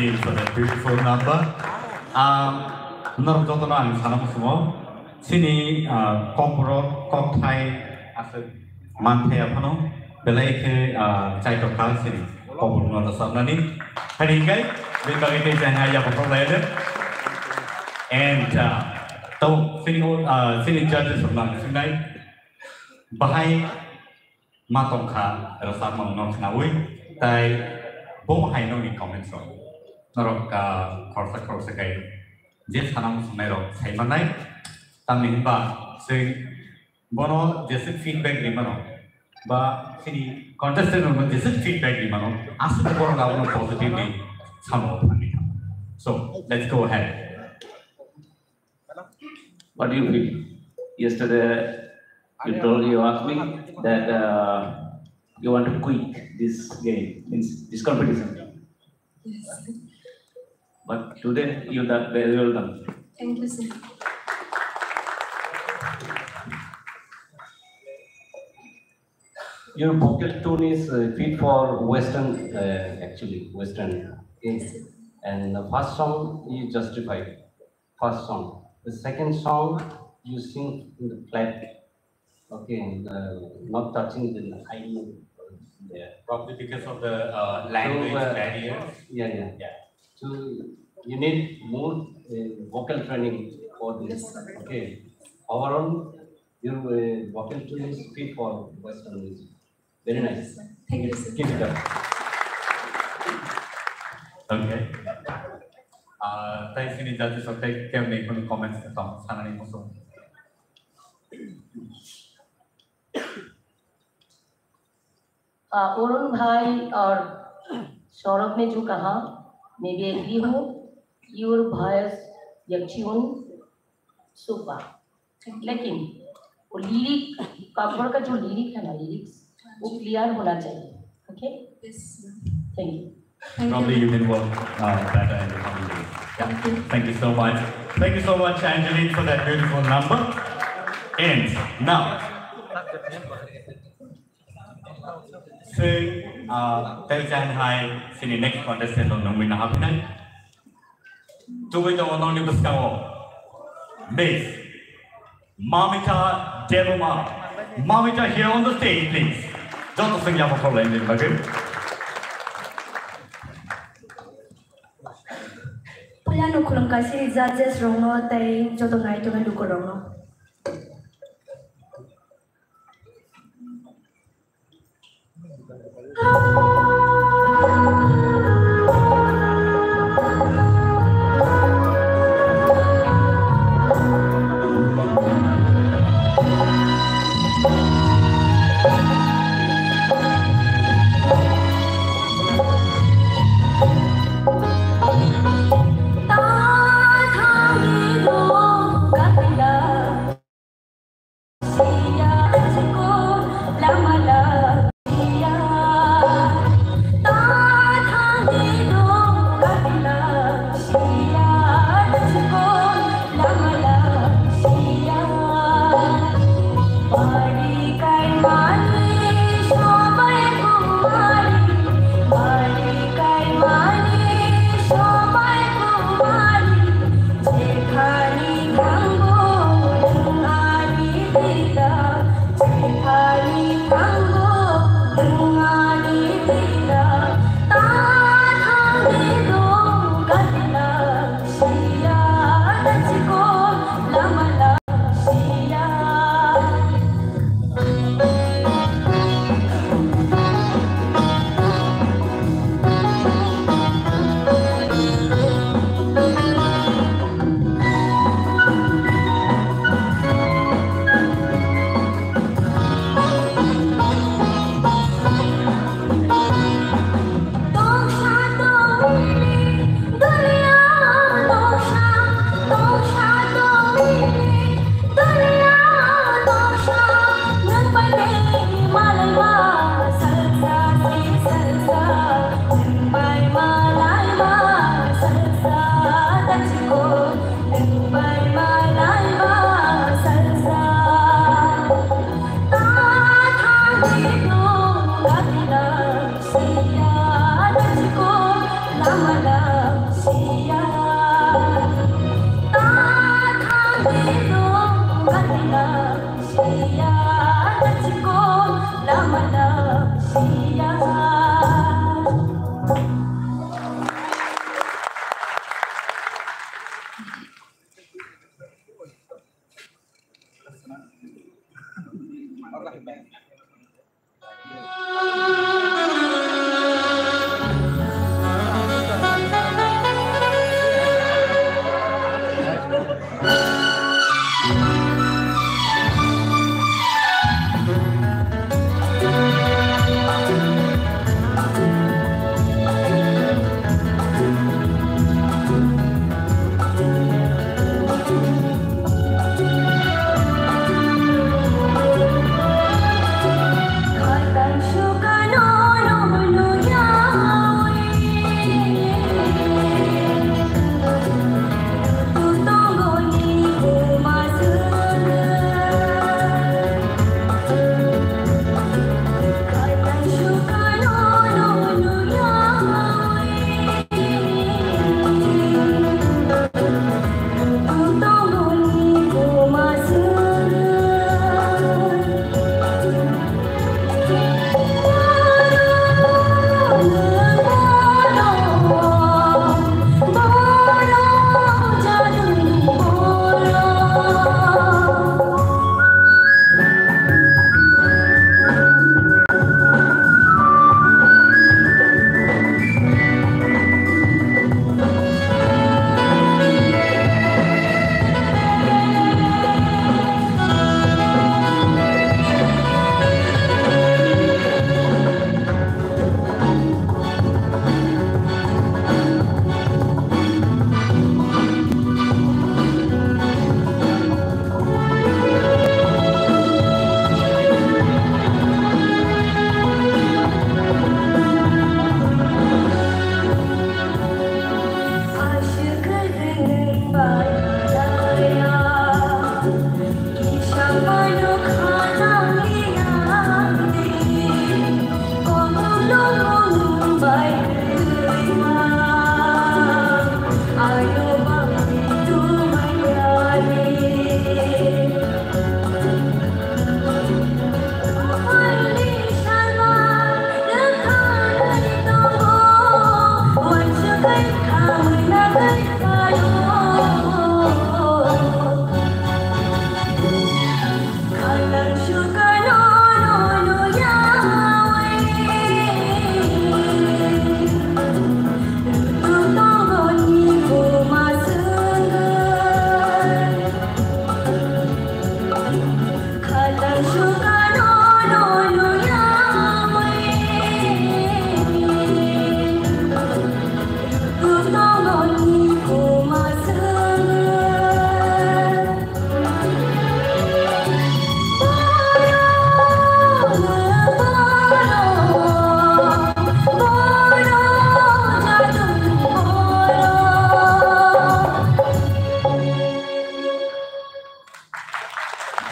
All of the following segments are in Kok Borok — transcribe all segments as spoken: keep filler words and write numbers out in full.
For that beautiful number. Ah, norok jotono ang sana muchungo. Chini, ah, kokborok, kokthai, aswk manthai aphano belai khe, ah, chaitok kha chini kokborokno rwchapnani. Hani hinkhe, bini bagwi tei chaiha yaphang lai. And, ah, to, chini, ah, chini judges rokno ang swngnai. Bahai ma tongkha, rwchapmung no khnaui, tai bo hai nokni comments rok. Norok, ah, khoroksa khoroksa kai je sana muchungnai rok sai mannai. Tamni hinba chwng bono jese feedback ri mano, ba chini contestant rokno jese feedback ri mano, aswk borok abono positively samo thangwi thango. So, let's go ahead. What do you feel? Yesterday, you told, you asked me that, uh, you want to quit this game, means this competition. Yes. But today, you done very well done. Thank you, sir. Your vocal tone is, uh, fit for Western, uh, actually, Western. Yes, sir. And the first song, you justified. First song. The second song, you sing in the flat. Okay, the, not touching the high note. Yeah. Probably because of the, uh, language So, uh, barrier. Yeah, yeah. Yeah. So you need more, uh, vocal training for this. Yes, sir. Okay. Overall, your, uh, vocal tone is fit for Western music. Very nice. Thank you, sir. Keep it up. Okay. Ah, tei chini judges rok tei kemni kunu comments tong sanani muchung. आ, अरुण भाई और सौरभ ने जो कहा, मैं भी एग्री हूँ। Your voice, यक्षुन, सुपर। लेकिन वो लिरिक, कॉकबोरोक का जो लिरिक है ना, लिरिक्स, वो क्लियर होना चाहिए। Okay? Yes, ma'am. Thank you. Probably you can work, uh, better in the coming days. Yeah. Thank you. Thank you so much. Thank you so much, Angeline, for that beautiful number. And now, chwng, uh, tei chang hai chini next contestant rok nungwi nahapinai. Tubui tongo nokni bwskango Miss Mamita Debbarma. Mamita, here on the stage, please. Joto chwng yapha khorlaini bagwi. Puila no khulumkha chini judges rokno tei joto naitongnai lukurokno.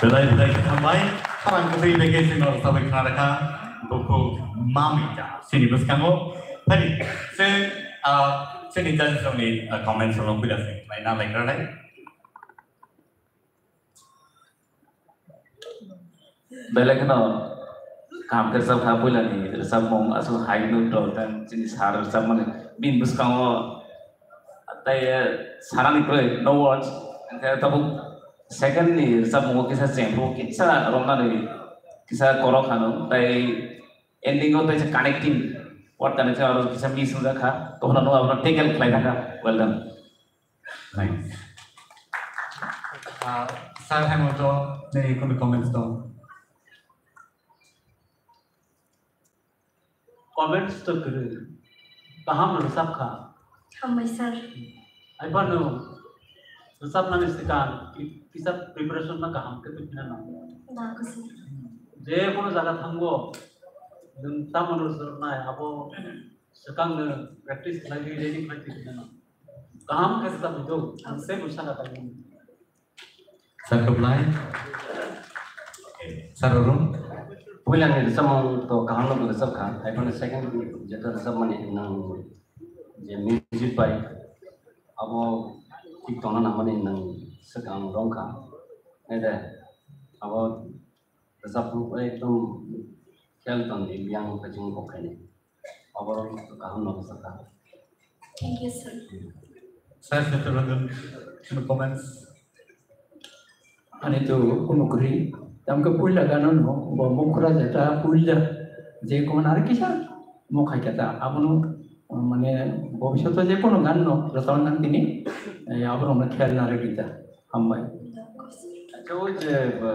Belai belai khambai, khorang kwtwi bai khe chwng norok sabai khna rwkha, bukhuk mamita chini bwskango. Phani, chwng, ah, chini judges rokni, ah, comments rokno puila se naina lai kranai. Belai kheno kaham khe rwchapkha, puilani rwchapmung aswk hai no to, tei chini sir rwchapmani bini bwskango tei, eh, sanani kwrwi, no words. Hwnkhe tabuk second ni rwchapmungo kisa chengphru kisa romnani kisa korok hano, tei ending o tei connecting word, connecting aro kisa miss wngjak kha, tophano abono tackle khlai thangkha. Well done. Thanks. Ah, Sir Hemonto, nini kunu comments dong? Comments to kwrwi. Kaham rwchapkha. Hambai sir. Aibano rwchapnani swkang ki-, kisa preparation no kaham khe twi phina nango. Nango sir. Je kono jaga thango, nwng tamo rwchapnai abo swkangno practice khlaiwi ready khlai twi phina nango. Kaham khe rwchapnai do, ang tei bwsaka tangmani. Sir Kublai. Sir Arun. Puilani rwchapmung to kaham no rwchapkha. Haiphano second jeta rwchapmani nwng je music bai abo thik tongna nangmani nwng swkang romkha. Naide abo Rwchapmung ekdom khel tongdi, biyang khaijing kok khainai. Oborok kaham no bwsakha. Thank you, sir. Sir, Chattoranjan, any comments? Ani to kuno kwrwi. Tamkhe puila gano no, bo mukra jeta puila. Je kono ari kisa mo khai kata. Abono, mane, bobishoto je kono gan no, rwchapna tini, eh, abono no khel na rwgwi ta. Hambai. Acha, oi je, ba,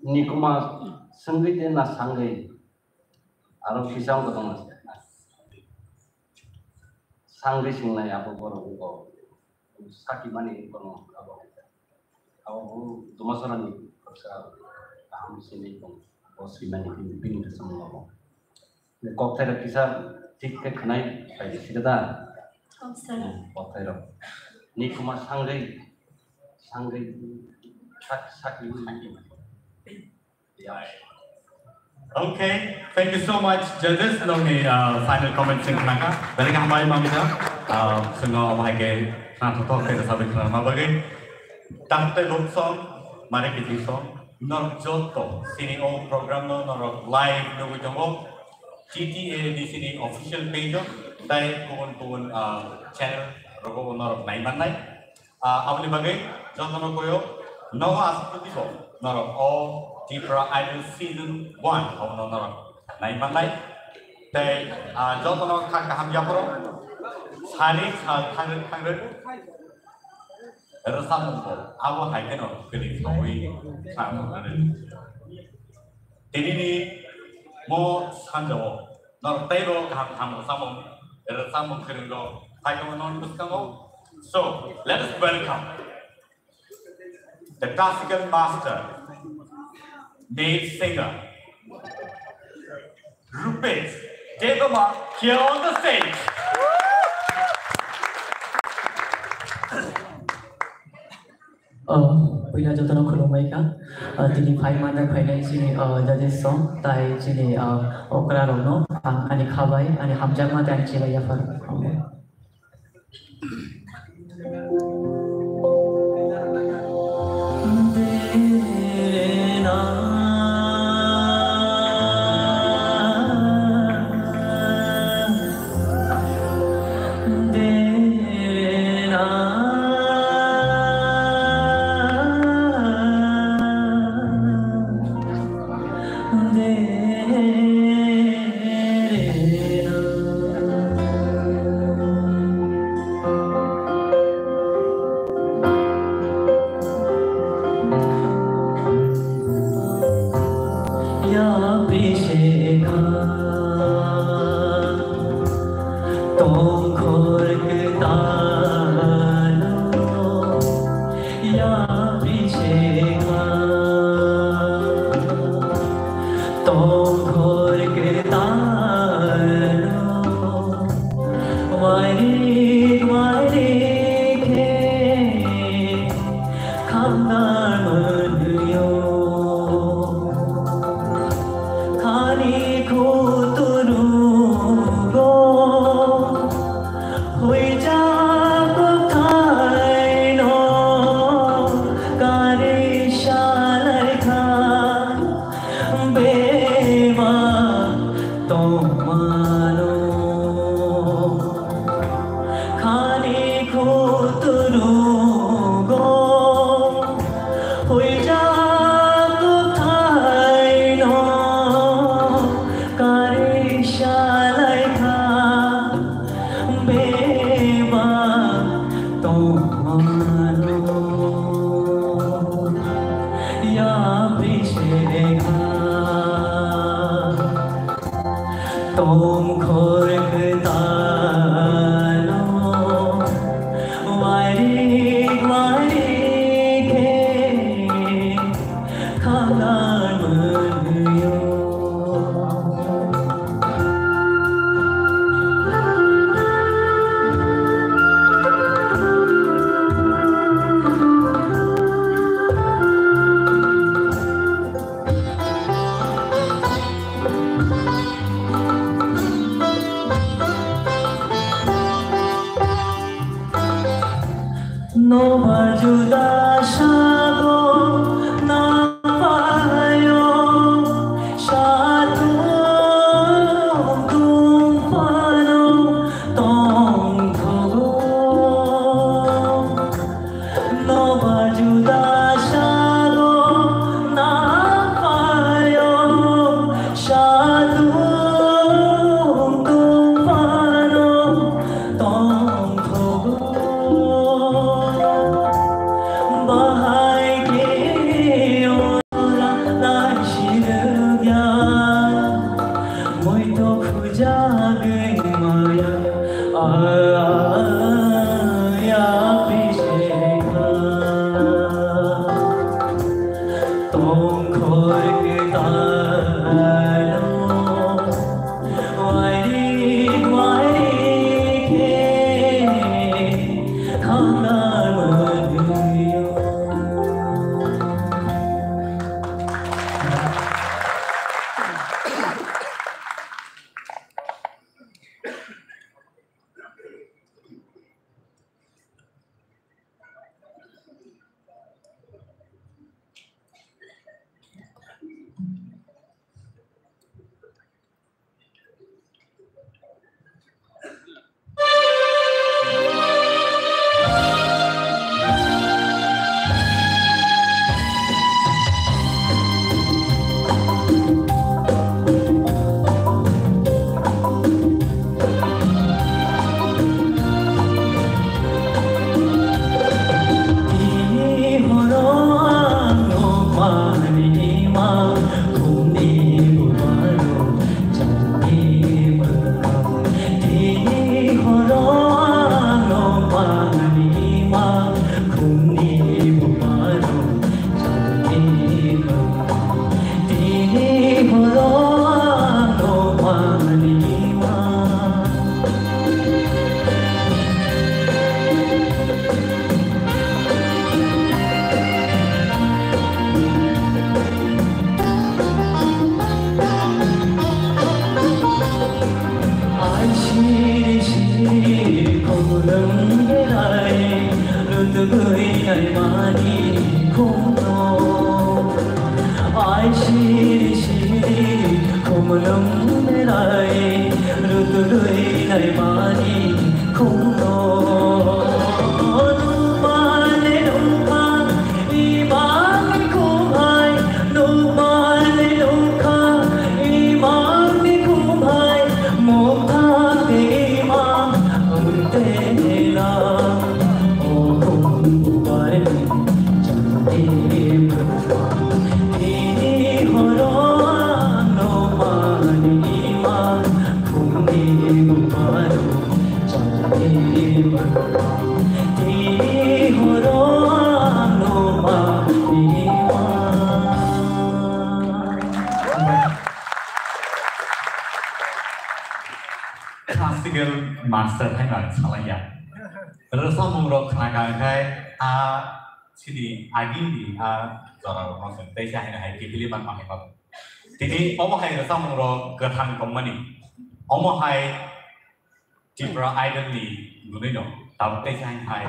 nikuma swngwi de na sangwi. Aro kisa wngkha tongma se. Sangwi swngnai abo borok wngkha. Saki mani wngkha no abo. Abo bo Dumasarani khoroksa kaham simi tong. Bo swimani bini, bini samung abo. Kokthai rok kisa thik khe khwnai pai sida da. Oh, sir. Hmm, kokthai rok. Nikuma sangwi, sangwi sak, saki. Okay, thank you so much, judges. Nongni, uh, final comments sing khnaka. Belai khe hambai mamita. Uh, swngo omo hai khe khna thothok khe rwchapwi khna bagwi. Tamte lok song, mare kiti song. Norok joto sini o program no norok live nugwi tongo. T T A D C ni official page o, tai kubun kubun, uh, channel rogo norok nai mannai. Ah, aboni bagwi jotono koyo nogo aswk bo norok o Tipra Idol season one abono norok nai mannai. Tei, ah, jotono kha kaham yapharo sari sal thangwi thangwi rwchapmung bo abo hai kheno kwrwi thangwi thangwi. Tinini mo sanjao norok teibo kaham kaham rwchapmung, rwchapmung kwrwng rok phai tongo noni bwskango. So, let us welcome the classical master, male singer, Rupesh Debbarma here on the stage. Oh, puila jotono khulumbai kha. Ah, tini phai manjak phainai chini, ah, judges song, tai chini, ah, okra rokno ang ani khabai, ani hamjakma tei ani chilai yaphar. Ya Abhishekha, tongkhor kwtalo, ya Abhishekha, tongkhor kwtalo, wairik wairik khe khamda mwnwio. Khani khuturugo huijak kwthaino karwi salaikha bebak tongmano. Khani khuturugo huijak kwthaino karwi salaikha bebak tongmano. Ya Abhishekha, tongkhor kwtalo, wairik wairik khe khamda mwnwio. Nobar juda sago na payo. Siri siri khumlung berai, rutului nai mani khumno. Nupane nupha, imang khumhai, nupane nupha, imang khumhai, mukha de imang, unte la, o khum bai, chande Classical master hai ma salai ya. Rwchapmung rok khna kha khai a Chini agini a jora rok no chwng teisa haino hai kiphilwi man manwi mano. Tini omo hai rwchapmung rok kwthang tongmani. Omo hai Tripura Idol ni gunui no tabuk teisa haino hai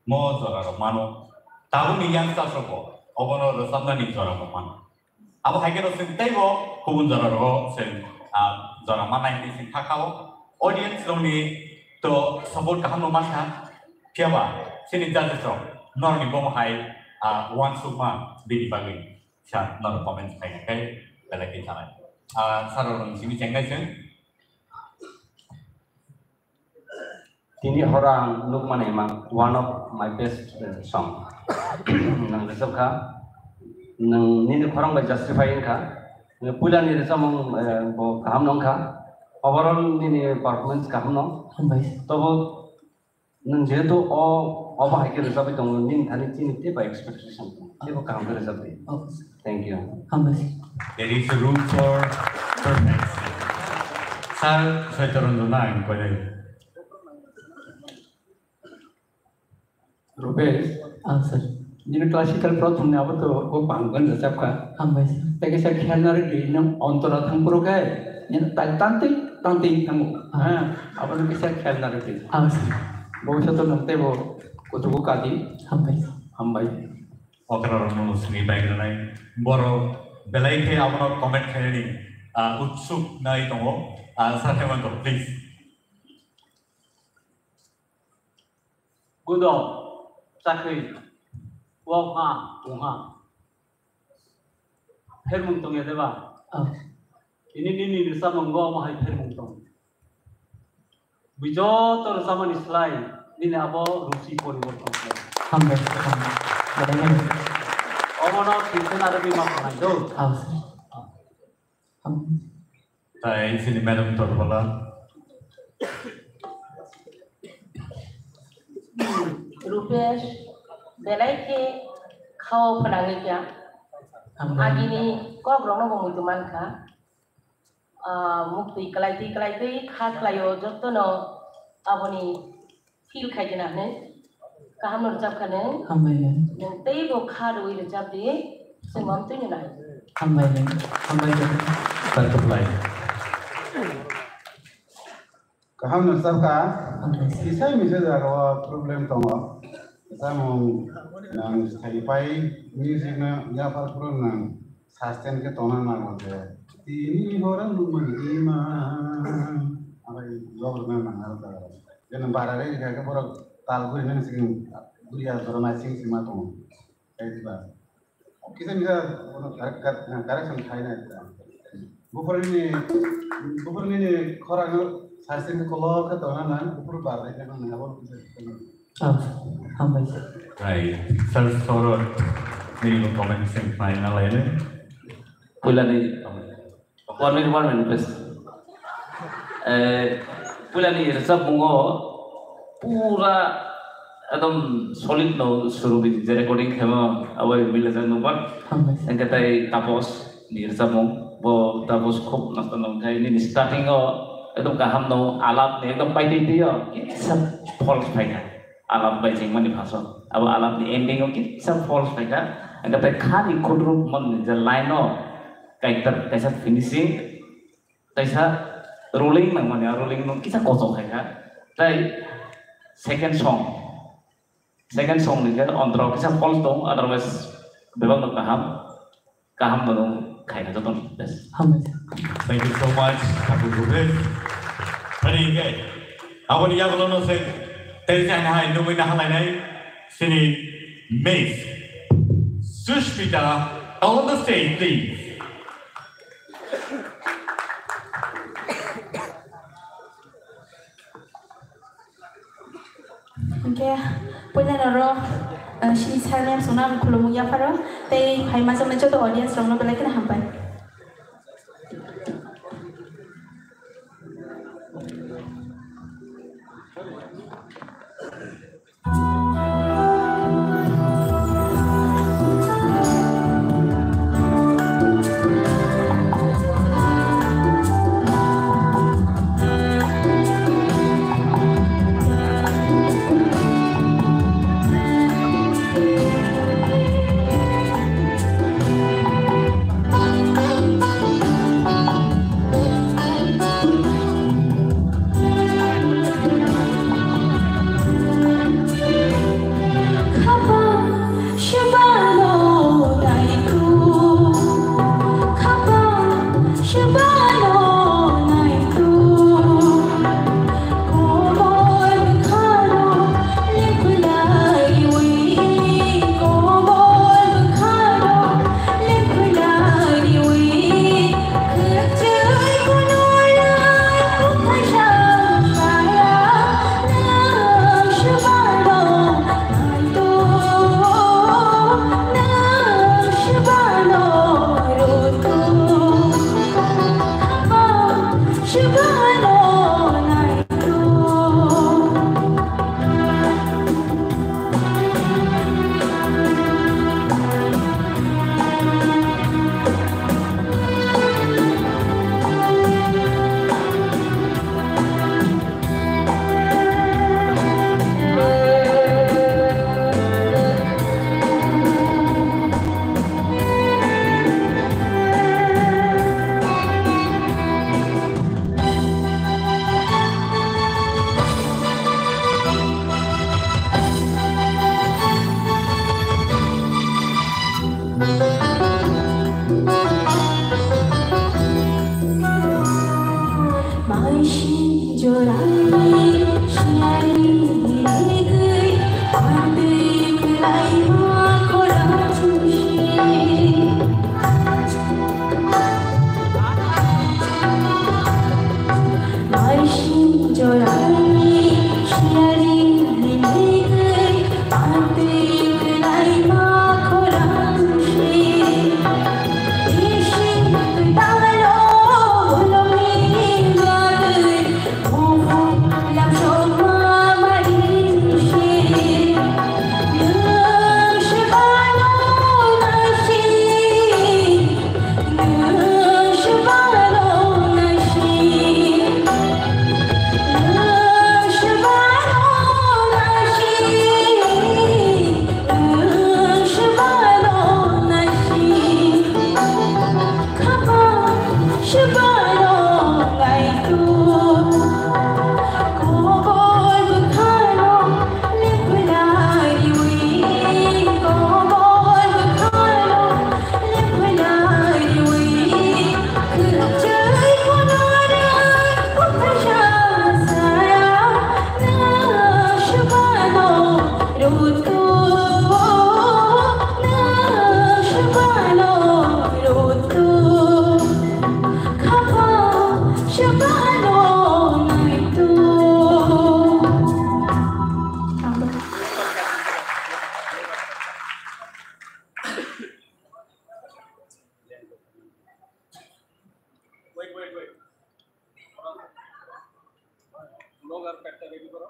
mo jora rok mano. Tabuk ni youngsters rok bo obono rwchapnani jora rok mano. Abo hai kheno chwng teibo kubun jora rogo chwng, ah, jora mannai hinwi chwng kha khao. Audience rokni to support kaham no mankha. Phiya ba chini judges rok norokni bomo hai, ah, uansukma bini bagwi sa norok comments khaina khe belai khe sanai. Ah, sir rokni simi chengnai chwng. Tini horo ang nukmani mang one of my best, eh, song. Nang rwchapkha, nang nini khorang bai justify wngkha. Puilani rwchapmung, eh, bo kaham nongkha. Overall nini performance kaham no. Hambai. Tobo nang jehetu o, obo hai khe rwchapwi tongo, nini thani chini teibo expectation tongo. Teibo kaham khe rwchapdi. Oh. Thank you. Hambai. There is room for perfection. Sir, Saitya Ranjan ang koinai. Rupesh, ah, sir. Nini classical prothom ni abo to kok bang ban rwchapkha. Hambai, sir. Tei kaisa khel narwkdi, nwng ontora thang phuru khe, nini tai tantwi, tantwi thango. Ah. Ha, abono kaisa khel narwkdi. Ah, sir. Bhobishoto nwng teibo kuchugo kadi. Hambai. Hambai. Okra rokno sini bai granai. Borok belai khe abono comment khainani, ah, utsuk nai tongo. Ah, Sir Hemant, please. Gudo, chakri, wokha, wungha. Phermung tongya deba? Ah. Ini nini rwchapmung bo omo hai phermung tong. Bui joto rwchapmani slai nini abo ruchi poriborton khlai. Hambai, hambai. Belai belai. Omono tuition aro bima khanai do. Ah, sir. Hambai. Tai chini madam Torbola. Rupesh, belai khe khao phnangwi kha. Hambai. Agini kok rokno bo muitu mankha. Ah, muktwi kwlaitwi kwlaitwi kha khlaio, jotono aboni feel khaidina hwnwi. Kaham no rwchapkha nwng. Hambai le. Nwng teibo kha rwui rwchapdi, chwng amtwino nai. Hambai le. Hambai le. Butterfly. Kaham no rwchapkha. Hambai. Kisai misa jaga o problem tongo. Samung nang sai pai music no yaphar phuru nang sustain khe tongna nango je. Tini hora nungmani ima. Abai jog rwna nang aro ta. Jeno bara re kha khe borok tal guri nang sing guri a jora nai sing sima tongo. Tei ba. Kisa misa bono correct, correct, correction khai nai ta. Buphuruni, buphuruni khorang side side kolo khe tongna nang, buphur bar nai khe nang abo kisa. Ah, hambai. Right. Sir, soro nini comment sing khai na lai ne. Puila ni. Comment. One minute, one minute, please. Eh, puila ni rwchapmungo pura ekdom solid no suru di je recording khemo abai mila jang number. Hambai. Engke tai Tapos ni rwchapmung bo Tapos khub nosto nong khai nini starting o ekdom kaham no alap ni ekdom pai twi twi o kisa false phai kha. Alap bai jengmani phaso. Abo alap ni ending o kisa false phai kha. Engke tai kha ni khudrup mon ni je line o kaisa, kaisa finishing, kaisa rolling nangmani, a rolling no kisa kochok khai kha. Tai second song, second song ni khe ontro kisa false tong, otherwise bebak no kaham, kaham no nung. khaina jotono. Hambai. Thank you so much, Thakur Rupesh. Phani hingke, aboni yagulono se, tei jani hai nugui na halainai, sini Miss Sushmita on the stage, please. Hingke, puila norok, eh, sini sir ma'am songno ang khulumung yapharo, tei hai majak nai joto audience rokno belai kheno hambai. Wait, wait, wait. Vlogger pack ta ready koro.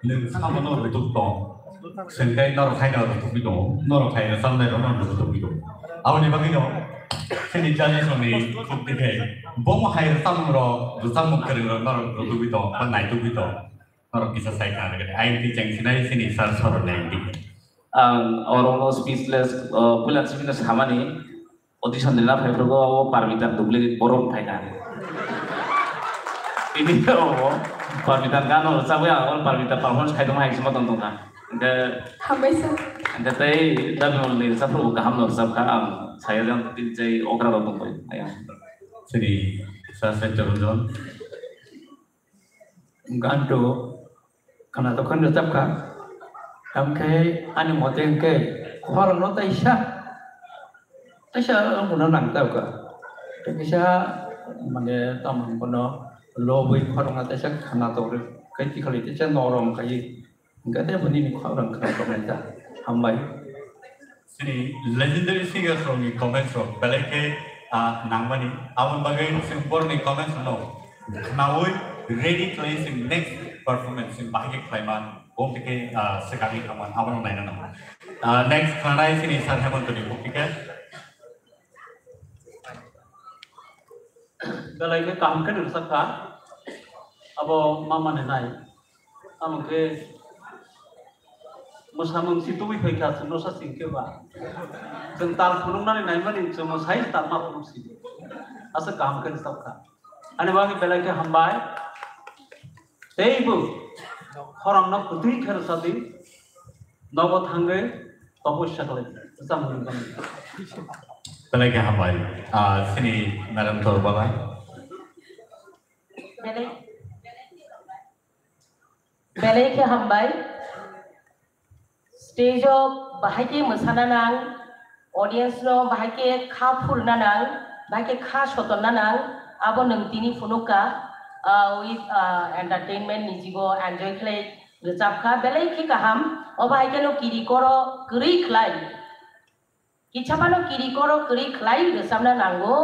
Nwng samono rwtwk tong. Chwng tei norok haino rwtwkwi tongo. Norok hai rwchapnairokno rwtwkwi tongo. Aboni bagwino chini judges rokni kukti khe bomo hai rwchapmungrok, rwchapmung kwrwngrok norok rwtwkwi tong ba naitugwi tong. Norok kisa sai kha rwgwdi. Ayang twi chengsinai chini sir sorokni ayang twi. Ang orono speechless, uh, puila sibino samani. Audition rina phaiphuru o Parmita duplicate borok phaikha. Ini o Parmita gano rwchapwi ang o Parmita performance khaitongma hai sima tong tongkha. Hingke Hambaisa. Hingke tei Dabi Mol ni rwchapphuru kaham no rwchapkha, ang saya jang tin chai okra rok tongkha. Ayang. Sini sa sa Jorunjon. Ganto khwnatok khe rwchapkha. Tamkhe ani mote hwnkhe khorokno taisa, taisa wngkha nang tabukha. Tei kisa mane tamoni bono lobwi khorokno taisa khwnatok rw khe tikhali taisa norom khai. Hwnkhe tei bo nini khorang khorang tongmani ta. Hambai. Chini legendary singers rokni comments rok belai khe, ah, nangmani. Aboni bagwi chwng borokni comments rokno khnaui ready khlai chwng next performance chwng bahai khe khlaima. Bo hwnkhe, ah, swkangwi thangmani. Abono naina nango. Ah, next khwnanai chini Sir Hemantoni bukti khe. Belai khe kaham khe rwchapkha. Abo ma manwi nai. Amo khe mwsamung si tubui phai kha, chwng no sa sing khe ba. Chwng tal phunuknani naimani chwng mwsai tal ma phunuk si. Aswk kaham khe rwchapkha. Ani bagwi belai khe hambai. Teibo khorang no kwtwi khe rwchadi. Nogo thangwi topossa khlai. Rwchapmung ni bagwi. Belai khe hambai. Ah, chini Madam Torbala. Belai Belai khe hambai. Stage o bahai khe mwsana nang, audience no bahai khe kha phurna nang, bahai khe kha sotonna nang, abo nwng tini phunuk kha, ah, with, ah, entertainment ni jibo enjoy khlai rwchap kha, belai khe kaham. O bahai khe no kiri koro kwrwi khlai. Kisa phano kiri koro kwrwi khlai rwchapna nango.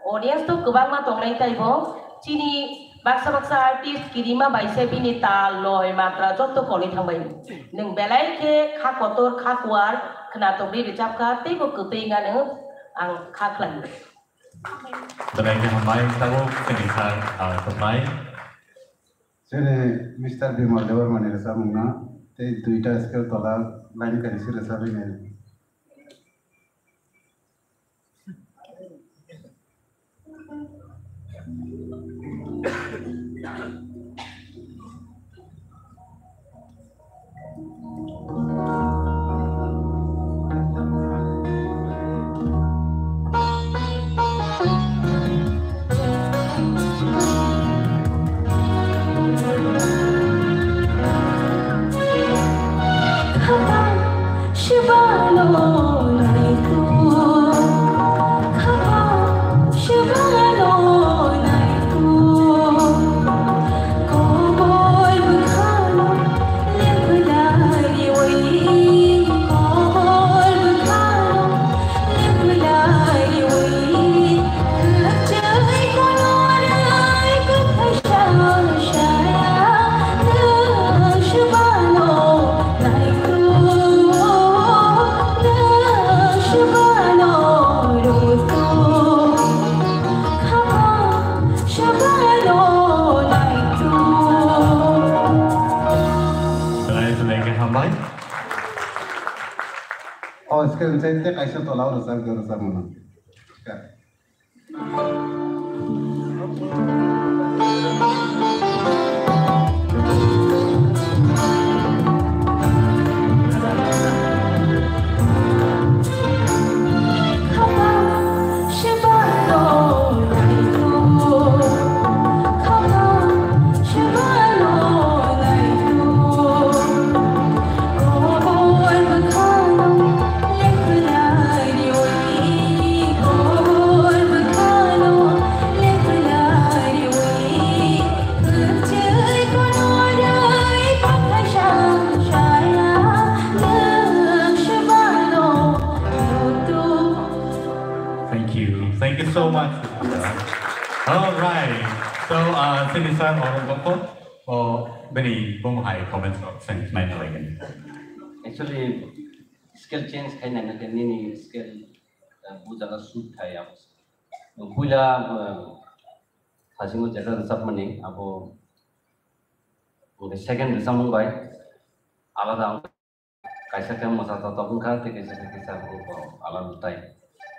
Audience to kwbangma tongnai taibo. Chini baksa baksa artist kirima bai se bini tal, loi, matra jotto kolwi thangbai. Nwng belai khe kha kotor, kha kuar, khwnatokdi rwchapkha, teibo kwtwi wngano ang kha khlai. Belai khe hambai, tabuk chini sir, ah, kwplai. Chini Mister Bimal Debbarmani rwchapmungno tei duita scale tola line kaisa rwchapwi nai. Belai belai khe hambai. O screen side te kaisa tola o rwchap, rwchap mano. Thank you. Thank you so much. All right. So, uh, chini sir, Arun Bokho. O bini bung hai comments rok seng nai na lai gani. Actually, scale change khai nai na nini scale, uh, bu jaga shoot khai abo. Puila, uh, thasingo jeta rwchapmani abo, second rwchapmung bai alada. Kaisa khe mwsa totok wngkha, tei kaisa khe kisa wngkha, alada tai.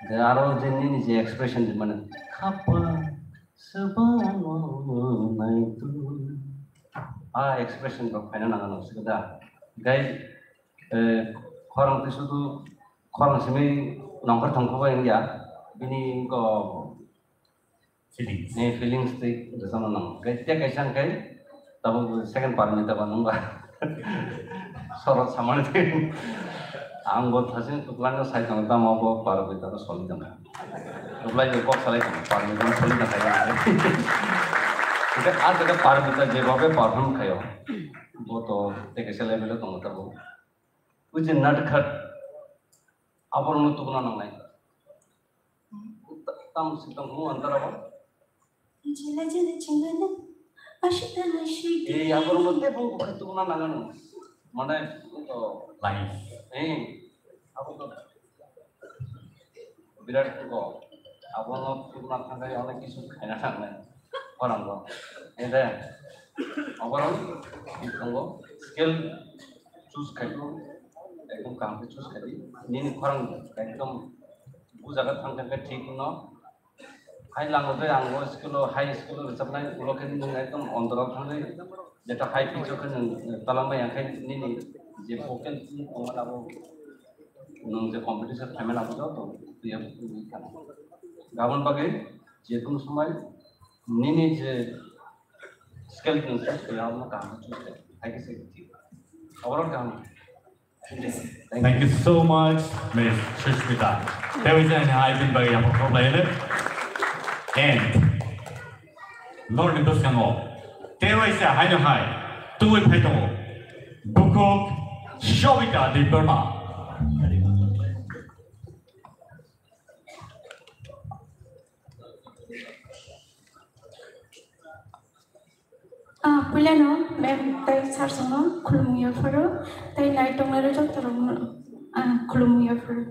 Hwnkhe aro je nini je expression je mane, "Khapang swbano naitu." A expression rok phaina nang nang sika da. Gai, eh, khorang tei sudu khorang simi nongkhor thongkho bai wngya. Bini wngkha Feelings. Ni feelings tei rwchapna nango. Khe tei kaisa hwnkhe tabuk second Parmita ba nung ba. Sorot samani tei. Ang bo thasing kwplai no sai tongo, tamo bo Parmita no soli tongkha. Kwplai bo kok salai tongo, Parmita no soli tongkha. Hwnkhe a jaga Parmita jebhabe perform khaio, bo to tei kaisa level o tongo tabuk. Ujin natkhat aborokno tubuna nangnai. Tam si tong hunu antara ba? Jila jila chingana, ashita ashita. Eh, aborokno tei bung bukhai tubuna nangano. Mane, to. Life. Eh, abo to birat ko. Abono tubuna thangai onek kisu khaina nangnai. Korango. Ede, aborok tongo skill choose khaiko, ekdom kaham khe choose khaidi. Nini khorang ekdom bu jaga thang thang khe thik no. Hai lango tei ang o school o, high school o rwchapnai ulo khe nwng ekdom ondorok thangwi jeta high pitch o khe nwng talambai ang khe nini je vocal tongmani abo nwng je competition phaimani abo joto twiya wngwi thangkha. Gabon bagwi je kunu somoi nini je skill nwng choose khayo abono kaham khe choose khaidi. Hai khe se thik. Overall kaham. Thank you so much, Miss Sushmita. Tei waisa ani hai bini bagwi yapha kok lai. And norni bwskango tei waisa haino hai tungwi phai tongo. Bukhuk Shobita Debbarma. Ah, puilano ma'am tei sir songno khulumung yapharo, tei nai tongnai rok joto rokno, ah, khulumung yapharo.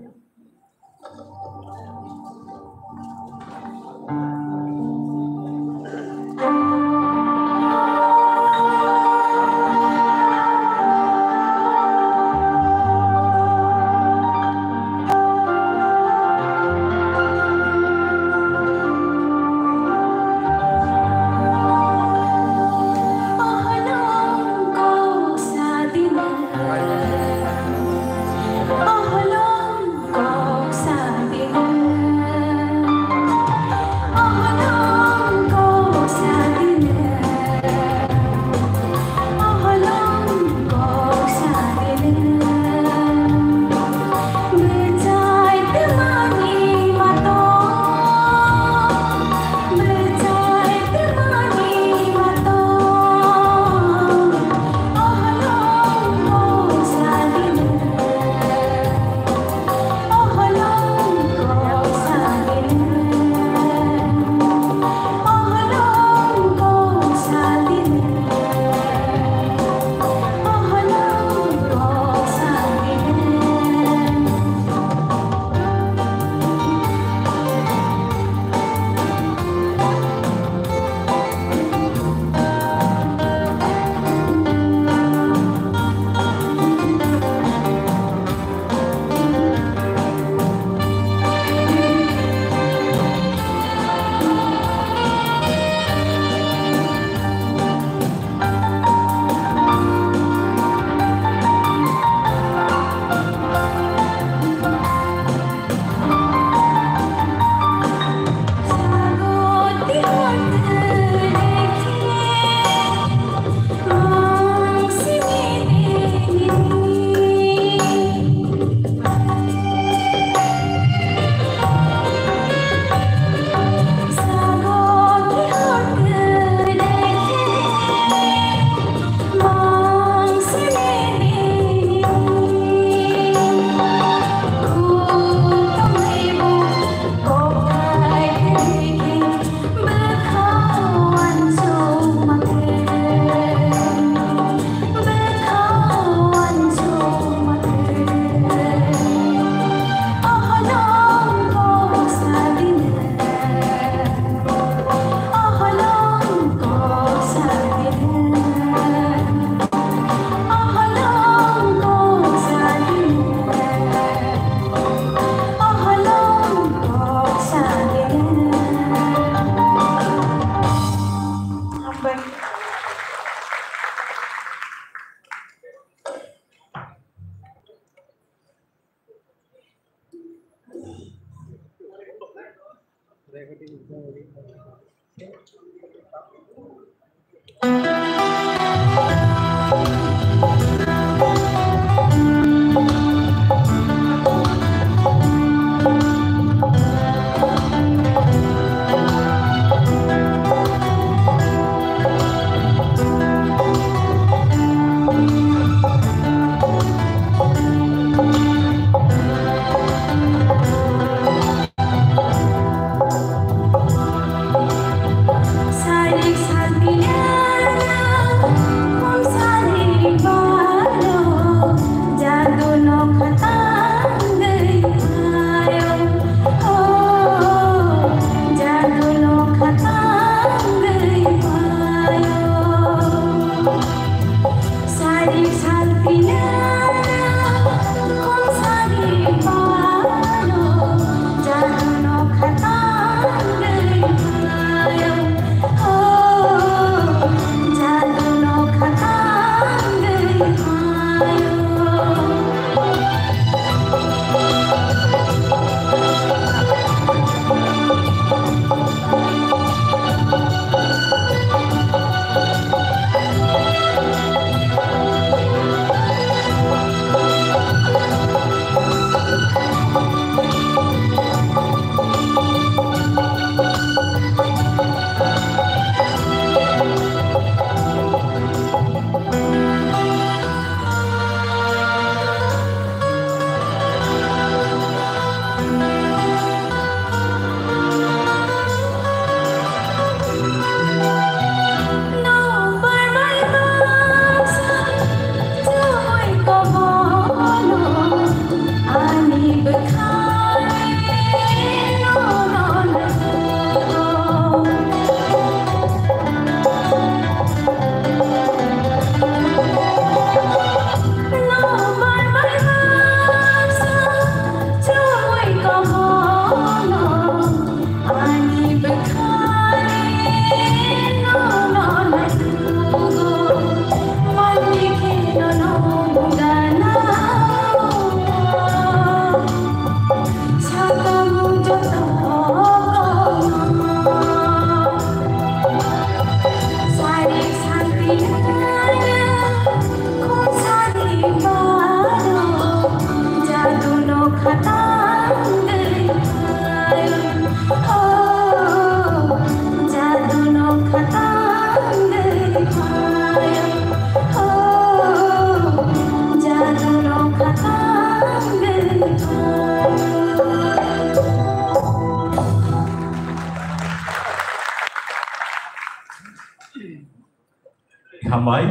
Hambai,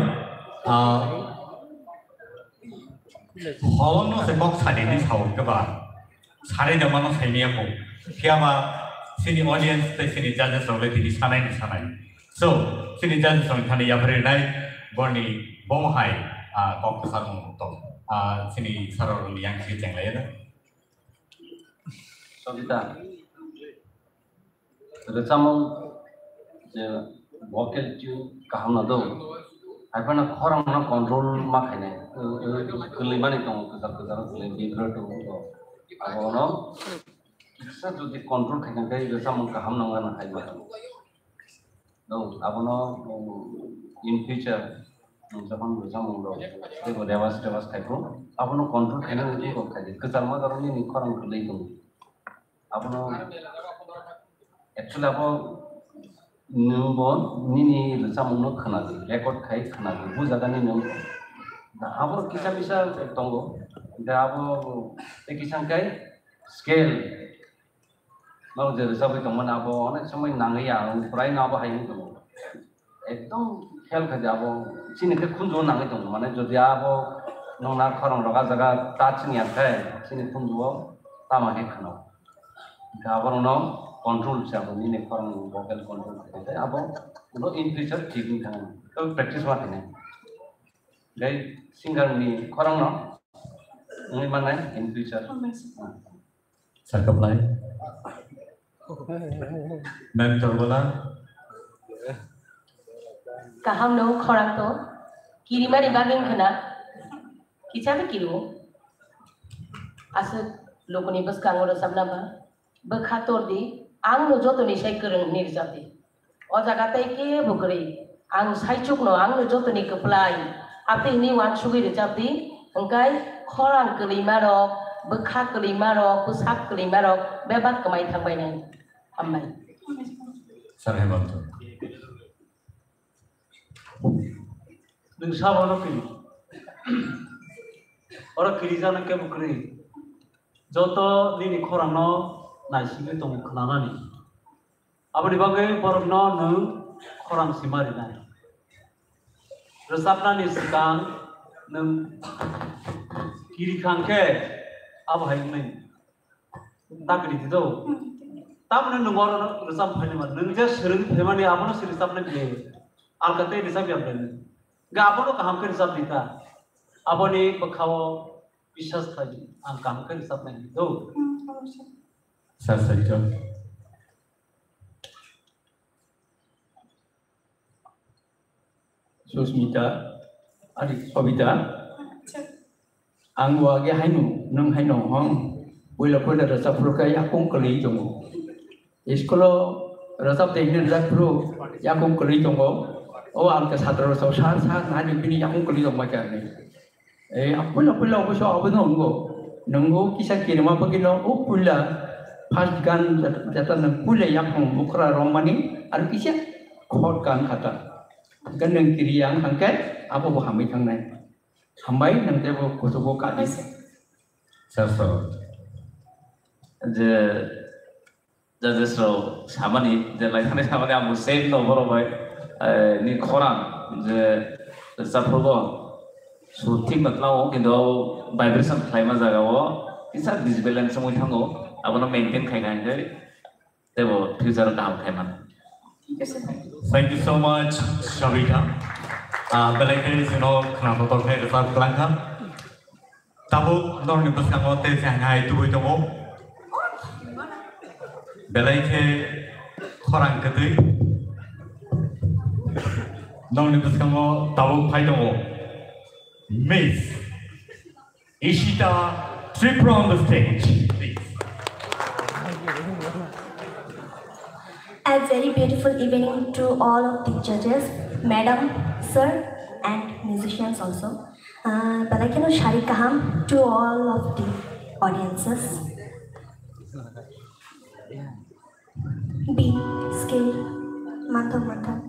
ah, holono se kok sadi ni sao ke ba, sari da mano sai niya ko, kiyama sini audience te sini judges rok le tini sanai ni sanai. So, sini judges rok thani yapri nai, boni bom hai, ah, kok kesar mung to, ah, sini saror ni yang si chenglai da. Sabita. Rwchapmung je vocal tune kaham no do. Hai phano khorang no control ma khainai. Kwlwi mani tongo, kwchar kwchar kwlwi vibrato tongo. Abono kisa jodi control khaina khe rwchapmung kaham no wngna hai ma. No, abono, um, in future, um, jokhon rwchapmung rok teibo rewas rewas khai phuru abono control khaina wngwi kok khai di. Kwchar ma jora nini khorang kwlwi tongo. Abono actually abo nwng bo nini rwchapmung no khwna di, record khai khwna di, bu jaga ni nwng. Da abo kisa bisa tongo, da abo tei kisa khe scale no je rwchapwi tongmani abo onek somoi nangwi ya, ang prai no abo hai wng tongo. Ekdom khel khaidi abo chini khe khunju nangwi tongo, mane jodi abo nongna khorang rok a jaga touch wngya khe chini khunju o tama khe khwna. Hwnkhe aborokno control se abo nini khorang vocal control khe abo ulo in future thik wng thang. Tei practice ma khainai. Tei singer ni khorang no wngwi mannai in future. Sakhaplai. Ma'am Torbala. Kaham no khorang to. Kirimani bagwi wngkha na. Kicha be kiriwo. Aswk lokoni bwskango rwchapna ba. Bwkha tor di, ang no joto ni sai kwrwng hinwi rwchap di. O jaga tei kebo kwrwi. Ang saichukno, ang no jotoni kwplai, atwi hwnwi uansugwi rwchap di, hwnkhe khorang kwlwima rok, bwkha kwlwima rok, bwsak kwlwima rok bebak kwmai thang bainai. Hambai. Sir Hemant. Nwng sabo no kiri. Oro kiri jana kebo kwrwi. Joto nini khorang no naisigwi tongo khwnanani. Aboni bagwi borokno nwng khorang sima rinai. Rwchapnani swkang nwng kiri khang khe abo hai wngnai. Ta kiri di do. Tamoni nwng oro rwchap phaini man. Nwng je swrwngwi phaimani abono se rwchapnai bile. Alka tei rwchap ya bile. Ga abono kaham khe rwchap di ta. Aboni bwkhao biswas khlai di. Ang kaham khe rwchapnai do. Sir Saitya. Susmita, ari Sobita, ang wage haino, nwng haino hong, puila puila rwchapphuru khe yakung kwlwi tongo. School-o rwchap de hwnwi rwchapphuru yakung kwlwi tongo. O ang khe satro rwchap sar sar nani bini yakung kwlwi tongma khe ani. Eh, puila puila oboso abono wngo. Nwngo kisa kirima bagwino o puila first gan jeta nwng puila yaphang bukhra romani aro kisa khot gan khata. Gan nwng kiri yang hangke abo bo hamwi thangnai. Hambai nwng tebo kuchugo kadi. Sir, sir. Je Judges rok samani, je lai thani samani, ang bo same no borok bai, eh, ni khorang je rwchapphuru sur thik no tlango, kintu vibration khlaima jaga o kisa disbalance wngwi thango, abono maintain khai kha hwnkhe teibo future kaham khai mano. Thank you so much, Shabita. Ah, belai khe chwngno khwna totok khe rwchap kwlang kha. Tabuk norokni bwskango tei se hai hai tubui tongo. Belai khe khorang kwtwi. Norokni bwskango tabuk phai tongo Miss Ishita Tripura on the stage, please. A very beautiful evening to all of the judges, madam, sir, and musicians also. Uh, belai kheno sari kaham to all of the audiences. B scale, manthok manthok.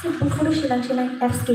Sing buphuru silang silang F K.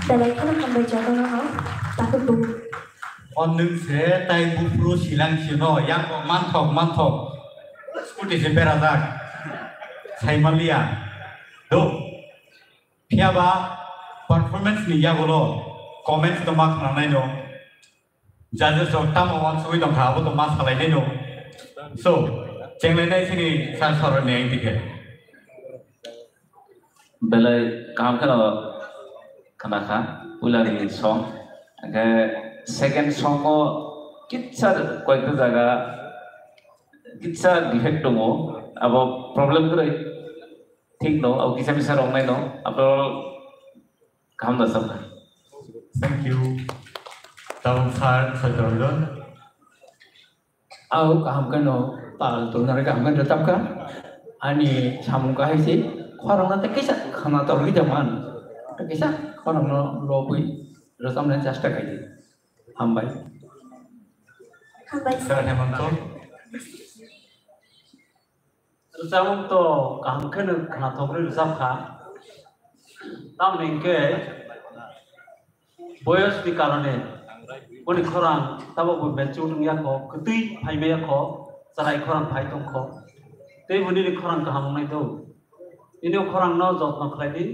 Belai kheno hambai jotono no, takhuk bo. O nwng se tai buphuru silang sino, yang kok manthok, manthok. Scooty se berajak. Saimanliya. Do. Phiya ba performance ni yagulo comments no ma khnanai no. Judges rok tamo uansugwi tongkha, abo to ma salainai no. So, chenglainai sini sir soroni ang tikhe. Belai kaham kheno khna kha, puila ni song. Hingkhe second song o kitsa koyekta jaga kitsa defect tongo, abo problem kwrwi. Thik no, abo kisa misa rok nai no, abo kaham da sab. Thank you. Tabuk sir, sir Ranjan. Au kaham khe no tal tulnari kaham khe rwchapkha. Ani samung kahai se khorang na tei kisa khana torwi da man. Tei kisa khorang no lobwi rwchapnai chesta khai di. Hambai. Hambai. Sir Hemanto. Rwchapmung to kaham kheno khwnathokgwi rwchapkha. Tamoni hwnkhe boyosni karone boni khorang tabukbo mature wngya kho, kwtwi phaimaya kho, chwrai khorang phai tongkho. Tei bo nini khorang kaham wngnai do. Nini o khorangno jotno khlai di.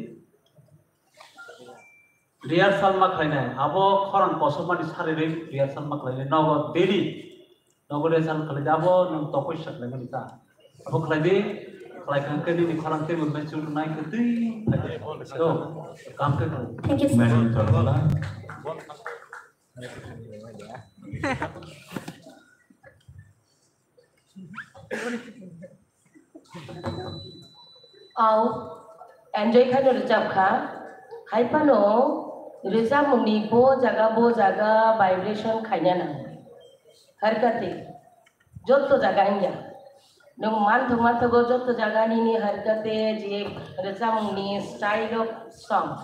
Rehearsal ma khlainai, abo khorang kosopmani sarirwi rehearsal ma khlainai, nogo daily, nogo rehearsal khlai di, abo nwng tokoi sa khlaimani ta. Abo khlai di, khlai kha hwnkhe nini khorang teibo mature wngnai kwtwi phai di. So, kaham khe khlai di. Thank you, sir. Mary Torla. Au, enjoy khano rwchapkha. Hai phano rwchapmungni bo jaga bo jaga vibration khaina nango. Harkati, jotto jaga wngya. Nwng manthok manthogo jotto jaga nini harkati je rwchapmungni style of song.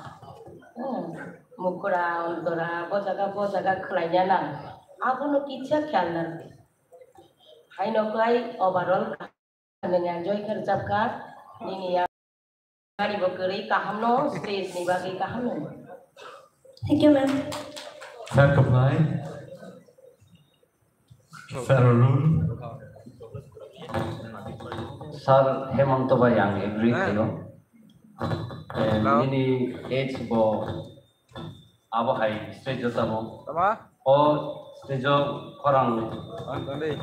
Hmm, mukura, ontora, bo jaga bo jaga khlaina nang. Abono kisa khayal nang. Haino kwlai overall Nini enjoy khe rwchapkha, nini ya gari bo kwrwi kaham no, stage ni bagwi kaham no. Thank you, ma'am. Sir Kublai. Sir Arun. Sir Hemanto bai ang agree khaio. Eh, nini age bo Abo hai stage o tamo. Tama? O stage o khorang. Ang tangdi.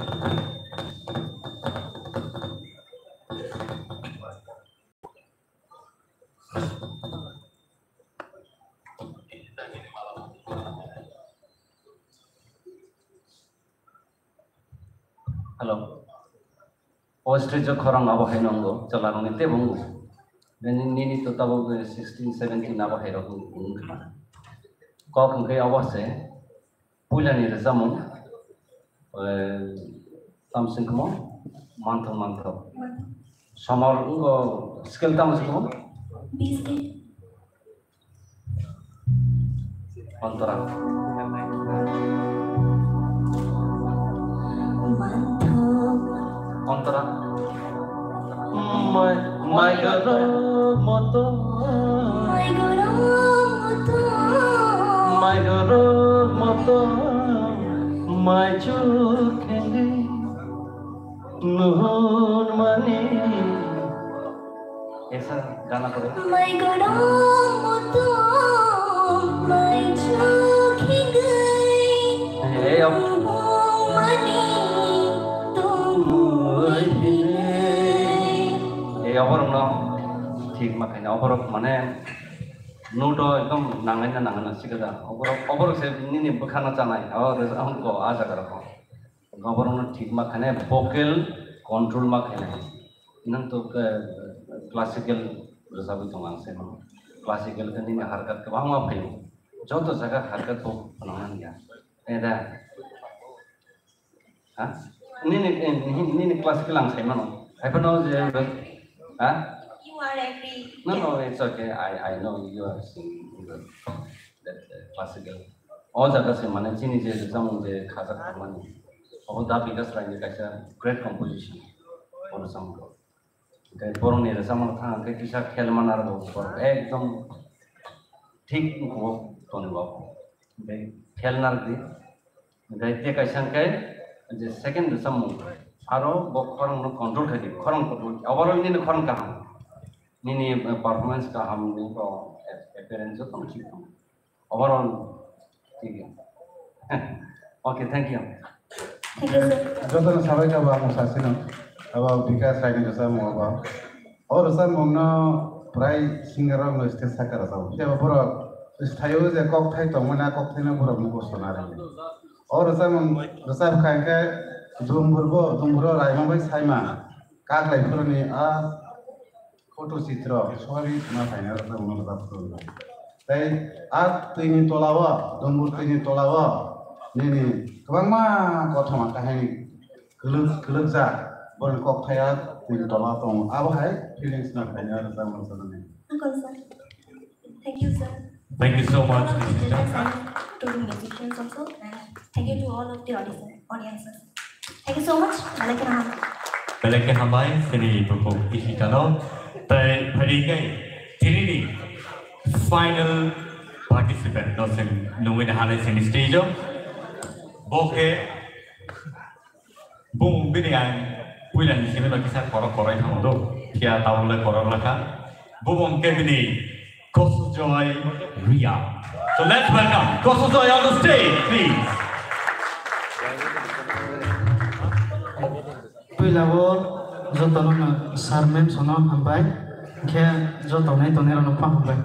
Hello. O stage o khorang abo hai nongo, chwla rokni teibo wngo. Nini, nini to tabuk sixteen, seventeen abo hai rok wng kha. Kok hwnkhe abo se, puilani rwchapmung, eh, tamsing kamo, manthok manthok. Somor wngo, scale tamsing kamo? Bis ke. Ontora. Ontora. Mai, mai goro moto. Mai goro moto. Mai goro moto. Mai chuk khengwi. Nuhun mani. Esa gana kore. Mai goro moto, mai chuk hingwi. Hey, hey, ob- Nuhun mani, tongmui hinwi. Hey, oborok no thik ma khaina, oborok mane note o ekdom nangnai na nangnai na sikada. Oborok, oborok se nini bwkhano chanai. O, rwchapmung ko, a jaga rok. Oborokno thik ma khainai, vocal control ma khainai. Nang to, eh, classical rwchapwi tong ang se mano. Classical khe nini harkat kwbangma phaio. Joto jaga harkat bo phwnang nang ya. Eh, da. Ha? Nini, eh, nini, nini classical ang sai mano. Hai phano je, ha? You are every No, no, it's okay. I, I know you are singing good. That, uh, classical. O jaga se mane chini je rwchapmung je khajak tongmani. Obo Da Bikas Rai ni kaisa great composition. O rwchapmung. Hwnkhe borokni rwchapmung thang hwnkhe kisa khel mana rwgo borok ekdom thik wngkhugo tongwi bo. Hwnkhe khel narwkdi. Hwnkhe tei kaisa hwnkhe je second rwchapmung aro bo khorang no control khaidi, khorang control. Overall nini khorang kaham. Nini, uh, performance kaham ni bo appearance joto thik tong. Overall, thik ya. Okay, thank you. Thank you, sir. Jotono sabai kha bo ang sasino. Abo Bikas Rai ni rwchapmung abo. O rwchapmung no prai singer rok no stage saka rwchapmung. Tei borok sthaio je kokthai tongmani, a kokthai no borok no bosona rwdi. O rwchapmung rwchap kha hwnkhe Dumbur bo, Dumbur o Raima bai Saima. Kaklai phuruni a photo chitro, sorry, ma phaina rwchapmung no rwchap phuru. Tei a twini tolao, dumbur twini tolao nini kwbangma kothoma kahaini kwlwk, kwlwkjak, borokni kok thaya twini tolao tongo. Abo hai feelings no khaina rwchapmung rwchapnani. Uncle sir, thank you sir. Thank you so much, Mister Judges and to the musicians also, and thank you to all of the audience, audiences. Thank you so much. Belai kheno hambai. Belai khe hambai, chini bukhuk Ishita no. Tei phaidi khe tini ni final participant no chwng nungwi nahanai chini stage o. Bo khe bumung bini ang puila ni simi no kisa korok korai thango do. Phiya tabuk le korok lakha. Bumung khe bini Kosujoy Ria. So let's welcome Kosujoy on the stage, please. Puila o joto no sir ma'am sono hambai, khe joto nai tongnai rok no pha hambai.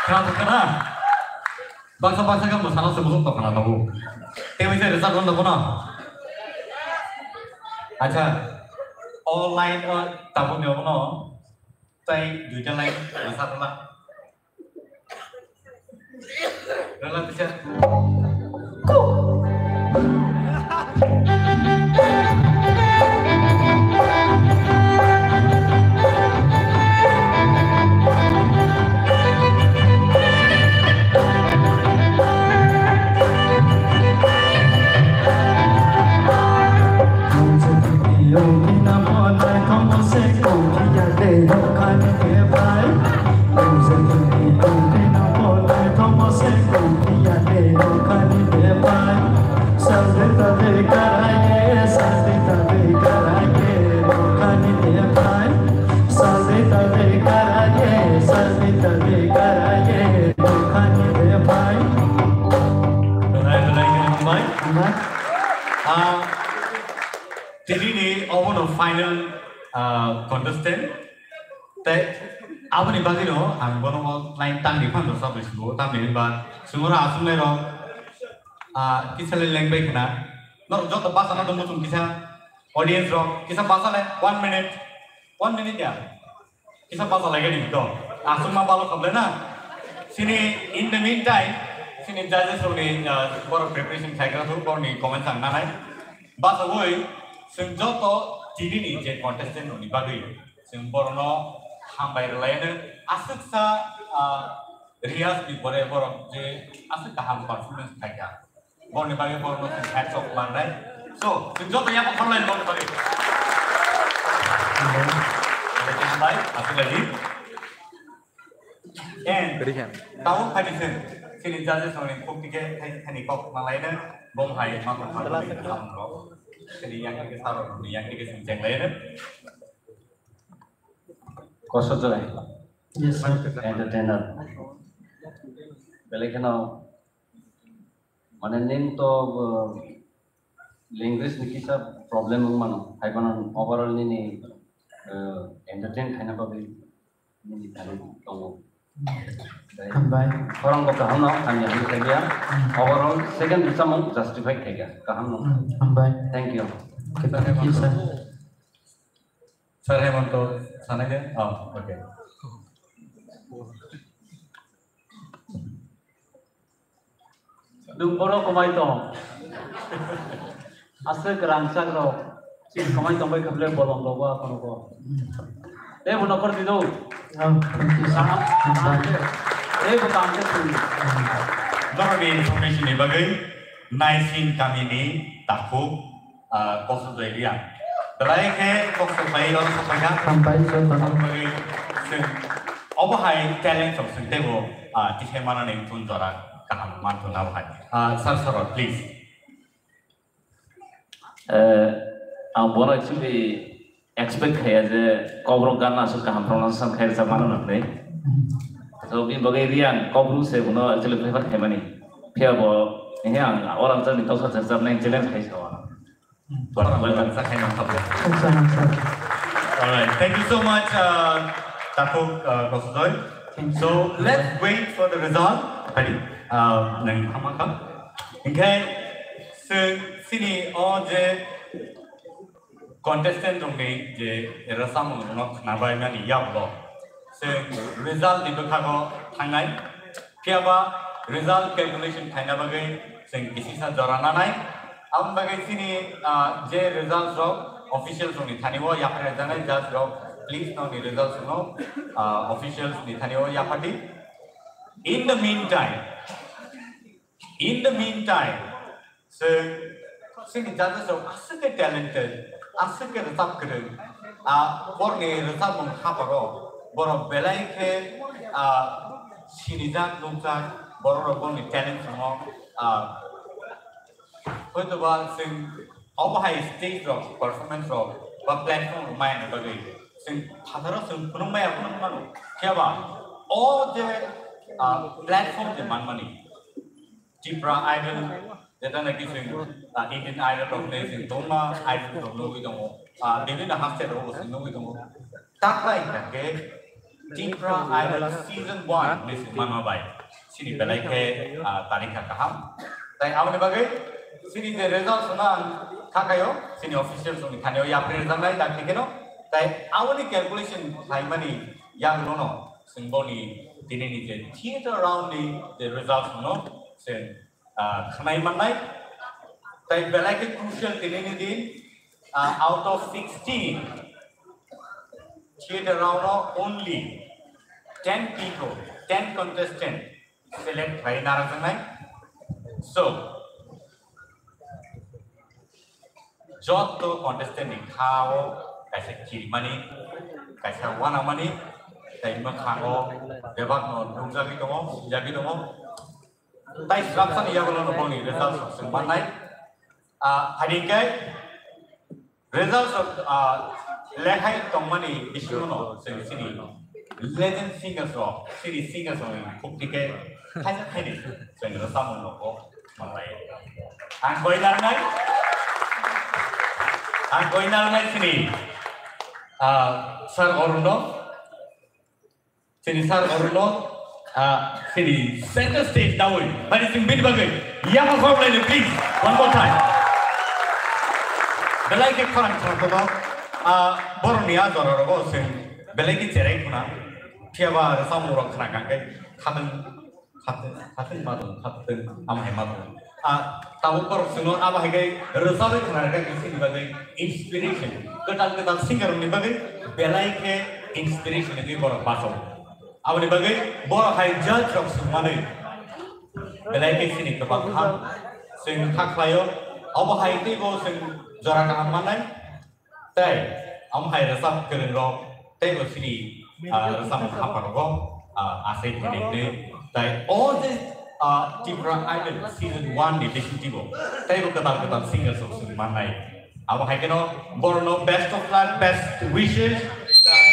Khna tongkha na? Baksa baksa khe mwsana se bwswk tongkha na tabuk. Tei waisa rwchap rwna bono. Acha, o line o tabukni obono tei duita line rwchap rwla. Rwla teacher. Belai belai khe hambai. Hambai. Ah, tini ni obono final, ah, contestant. Tei aboni bagwino ang bono o line tangri phano rwchapwi swngo, tamni hwnba chwngno aswknai rok, ah, kisa le lengbai khna. Norok joto bachana tongbo chwng kisa audience rok kisa bacha le one minute, one minute ya. Kisa bacha lai gani to. Aswkma balo khablai na. Sini in the meantime, sini judges rokni, ah, borok preparation khaigra thuk, borokni comments ang nanai. Bachawi, chwng joto tini ni je contestant rokni bagwi. Chwng borokno hambai rwlaino aswksa, ah, riyaz ni pore borok je aswk kaham performance khaikha. Borokni bagwi borokno chwng hats off manai. So, chwng joto yapha kharlai borokni bagwi. Hambai, aswk laidi. And Rihan. Tabuk phaidi chwng chini judges rokni khuk tike thani kok manlaino bom hai ma kok ma kok ni kaham rok. Chini yang tike sarok ni yang tike chwng chenglaino. Koso jai. Yes, sir. Entertainer. Belai kheno, mane, nini to, uh, language ni kisa problem wng mano. Hai phano overall nini, uh, entertain khaina bagwi nini talent tongo. Hambai. Khorang bo kaham no, hamya hamya khaikha. Hmm. Overall second rwchapmung justify khaikha. Kaham no. Hmm, hambai. Thank you. Okay, thank you, sir. Sir Hemanto, sana khe? Oh, okay. Nwng bono kwmai tong. Aswk rangchak rok. Chini kwmai tong bai kha bole bolong rok bo aphano bo. Tei bo nokhor di do. Oh, thank you, sir. Kaham, kaham khe. Tei bo kaham khe thung. Norokni information ni bagwi Naising kamini takhuk, ah, Koksajai Riya. Belai khe kok sopai, oro sopai kha. Hambai jotono. Bagwi chwng obo hai talent rok chwng teibo, ah, tisai manani tun jora kaham manthuna bo hai. Ah, sir, sir, please. Eh, ang bono actually expect khaiya je Kokborok gan aswk kaham pronunciation khai rwchap mano hwnwi. So, bini bagwi Riyan Kokborok se bono actually prefer khaimani. Phiya bo, he, ang orang jani toksa chajak nai challenge khai sawa. Welcome. Welcome. Acha, acha. All right. Thank you so much, uh, Takhuk, uh, Koksajai. Thank you. So, let's wait for the result. Ready? Uh, nang hamaka. Okay. So, sini o je contestant rokni je rwchapmung rokno khnabai mani yagulo chwng result ni bwkhago thangnai. Phiyaba result calculation khaina bagwi chwng kisisa jora nanai. Aboni bagwi chini, ah, je result rok officials rokni thani o yapharjaknai, judge rok, please nokni results rokno, ah, officials ni thani o yaphardi. In the meantime, In the meantime, chwng, chini judges rok aswk khe talented. Aswk khe rwchap kwrwng, ah, borokni rwchapmung haparo, borok belai khe, ah, sinijak nukjak, borok rok boni talent tongo, ah, hoitoba chwng obo hai stage rok, performance rok ba platform rok maya ni bagwi chwng phataro chwng phunuk maya phunuk mano, phiya ba o je, ah, platform je manmani, Tipra Idol, jeta naki chwng, ah, Indian Idol rok tei chwng tongma idol rok nugwi tongo, ah, bibinno haste rok bo chwng nugwi tongo. Taklai hwnkha khe Tipra Idol season one ni chwng manma bai chini belai khe, ah, tari kha kaham. Tai aboni bagwi chini je result sona ang kha khaio, chini official songni thani o yapri rejaknai dakti kheno. Tai aboni calculation khlaimani yagulono chwng boni tinini je theatre round ni je result songno chwng, ah, khnai mannai. Tai belai khe crucial tinini din, ah, out of sixteen theatre round o only ten people, ten contestant select khlai narwkjaknai. So, jotto contestant ni kha o kaisa kirimani, kaisa wanamani, tai mwkhango bebakno nukjagwi tongo, swijagwi tongo. Tai swrapsani yagulono boni result swk swk mannai. Ah, hai khe result swk, ah, lekhai tongmani bisingono chwng chini legend singers rok, chini singers rok ni khukti khe khaisa khaini chwng rwchapmung rokbo manlai. Ang koi narwknai, ang koi narwknai chini, ah, Sir Arun no. Chini Sir Arun no, ah, chini center stage dawi. Bani chwng bini bagwi yapha khorok laini, please, one more time. Belai khe khorang khorang kotor, ah, borokni a jora rogo chwng belai khe cherai khuna. Phiya ba samung rok khna kang khe khatwng, khatwng, khatwng ma tong, khatwng ama hai ma tong. Ah, tabuk borok chwngno abo hai khe rwchabwi khna rwkha khe chini bagwi inspiration. Kwtal kwtal singer rokni bagwi belai khe inspiration wngwi borok bachao. Aboni bagwi borok hai judge rok swngmani belai khe chini kwbang ham chwng kha khlaio. Obo hai teibo chwng jora kaham mannai. Tei, omo hai rwchap kwrwng rok, tei bo chini, ah, rwchapmung hapha rogo, ah, asai thani hwnwi. Tei o je, ah, Tripura Idol season one ni bisingtwi bo, tei bo kwtal kwtal singers rok chwng mannai. Abo hai kheno borokno best of luck, best wishes, tei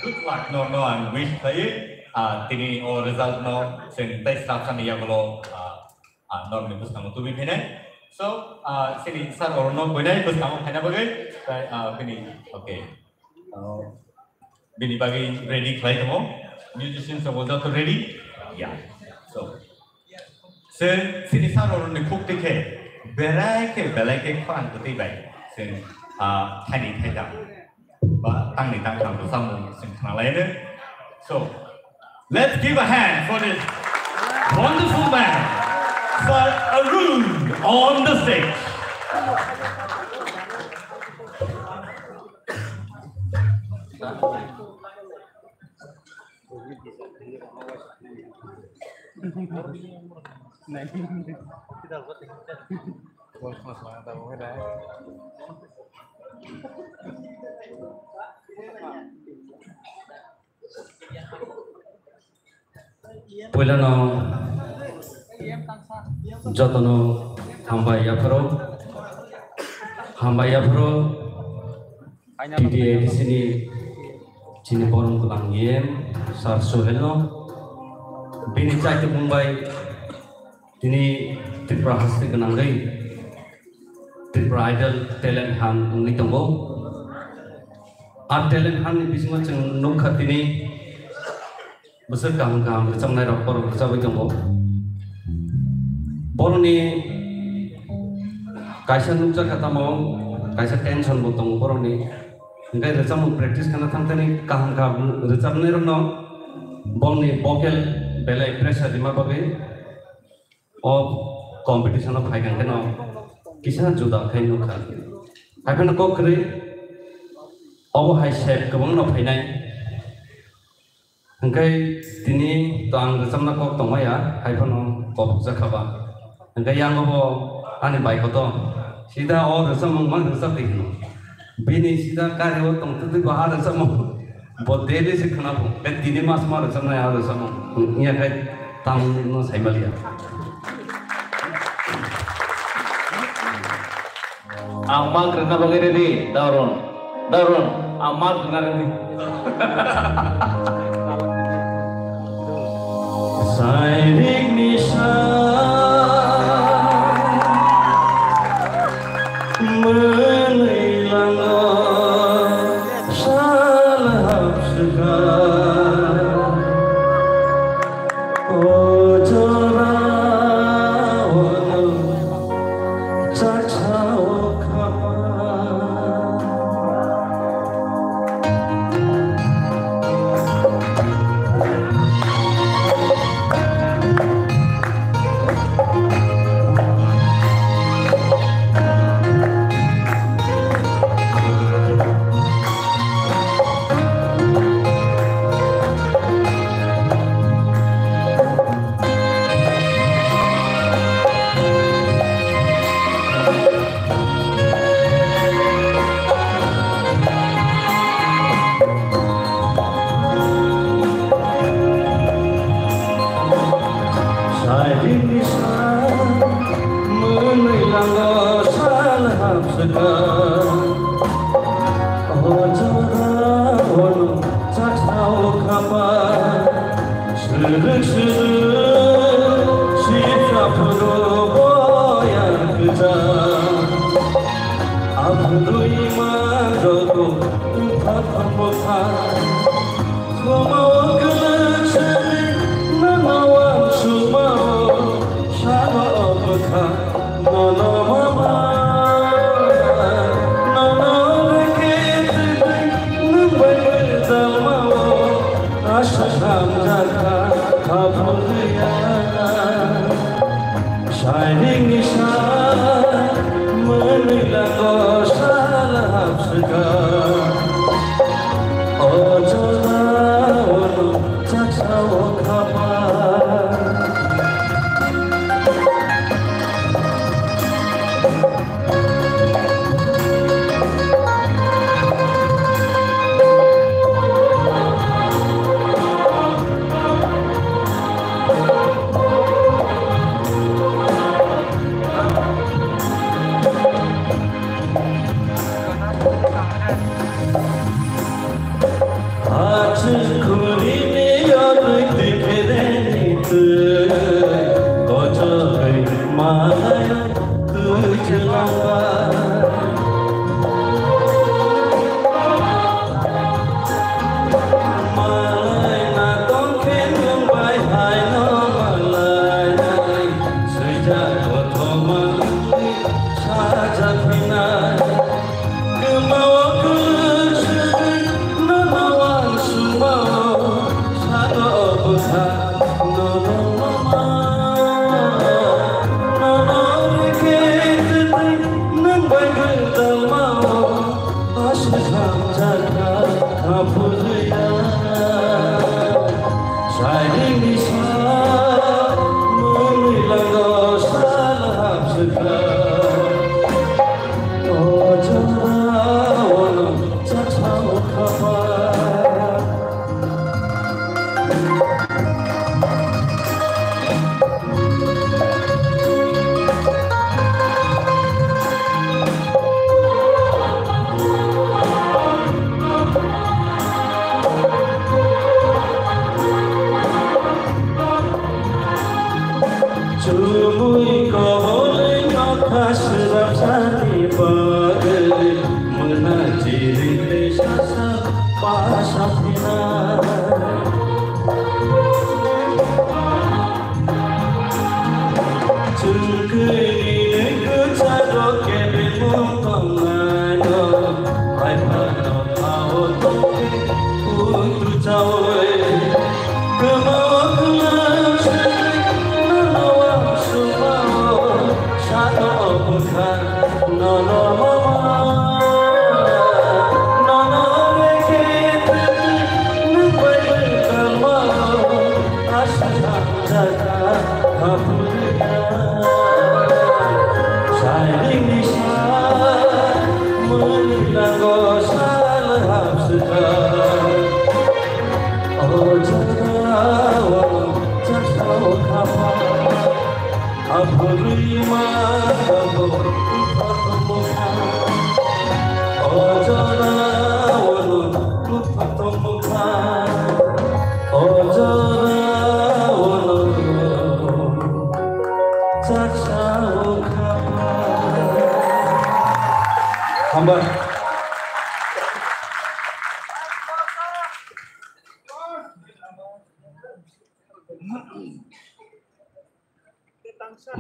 good luck no, no ang wish khlaiwi, ah, tini o result no chwng tei staff sani yagulo, ah, ah, norokni bwskango tubui phainai. So, ah, chini sir orono buinai bwskango phaina bagwi, tai, ah, bini, okay. Ah, bini bagwi ready khlai tongo. Musicians rok joto ready? Yeah. So, chwng chini sir oroni khuk tikhe, berai khe, belai khe khorang kwtwi bai chwng, ah, thaini thaitham ba tangni tangtham rwchapmung chwng khnalaino. So, let's give a hand for this wonderful man, Sir Arun, on the stage. Puilano jotono hambai yapharo, hambai yapharo T T A D C ni chini borom kwbang E M Sir Sohel no bini chaitwmung bai tini Tripura haste gwnangwi Tripura Idol talent hunt wngwi tongo. A talent hunt ni bisingo chwng nukha tini bwswk kaham kaham rwchapnai rok borok rwchapwi tongo. Borokni kaisa nukjakha tamo kaisa tension bo tongo borokni. Hwnkhe rwchapmung practice khana thangthani kaham kaham rwchapnai rokno bongni vocal belai pressure rima bagwi o competition o phai kang kheno kisa juda khai nukha. Haiphano kok kwrwi obo hai sep kwbangno phainai. Hwnkhe tini to ang rwchapna kok tongmaya, haiphano kok rwchapkha ba. Hwnkhe yang obo ani bai koto sida o rwchapmung mang rwchapdi hino. Bini sida kari o tong twi bo ha rwchapmo. Bo daily se khna bo. Kai tini mas ma rwchapnai ha rwchapmo. Wngya khai tamo no sai maliya. Ang ma rwna bagwi ready, Darun. Darun, ang ma rwna ready. Sairik ni sa mwnwi lango sal hapswkha. O jora o chaksa o khama. Sairing ni sa mwnwi lango sal hapswkha. O jora o nwng chaksa o khama. Swrwk swrwk sipra phuru boyar kwcham. Aphuru ima rokno wngkha thangbo kha. Thuma o kwlwk swrwk nono wansukma o salo o bwkha. Nono mama, nono reke twi nwng bai gwdalma o aswk hamjakha, haphung ya. Sairing ni sa mwnwi lango sal hapswkha. O jora o nwng chaksa o khama. Kwmao kwrwng swrwng nono wansukmao, salo bwkha nono mama. Nono reke twtwi nwng bai gwdalmao, aswk hamjakha aphuru ya. Sairing ni sa mwnwi lango sal hapswkha. O jora o nwng chaksa o khapar. Chumui kobolwi nokha swrapsani bagwi, mwna chirikle sasa pasa phina. Chwng kwrwini kwcharo kebengmung tongnaino, hai phano phao tongwi, utru chaui. Kwmao kwlwng swrwng nono wansukmao, salo bwkha nono mama. Nono reke twtwi nwng bai gwdalmao, aswk hamjakha aphuru ya. Sairing ni sa mwnwi lango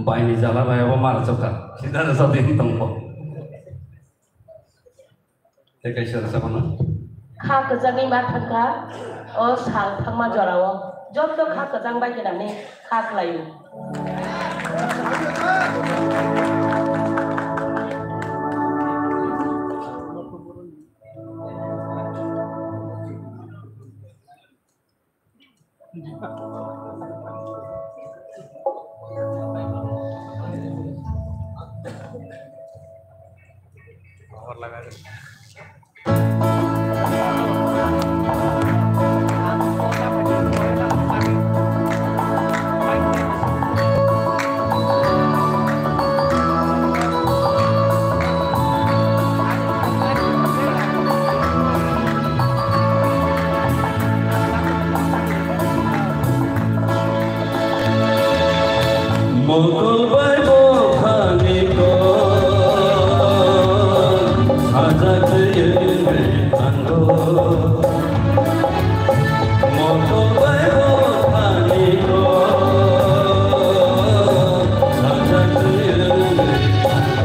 Baini jala bai abo mara chokha. Sida rwchapdi wng tongbo. Tei kaisa rwchapmano. Kha kwchangwi ma thangkha o sal thangma jorao. Joto kha kwchang bai gwnangni kha khlaio. Mokol bai bo thani ko, sajak wngwi thango. Mokol bai bo thani ko, sajak wngwi thango.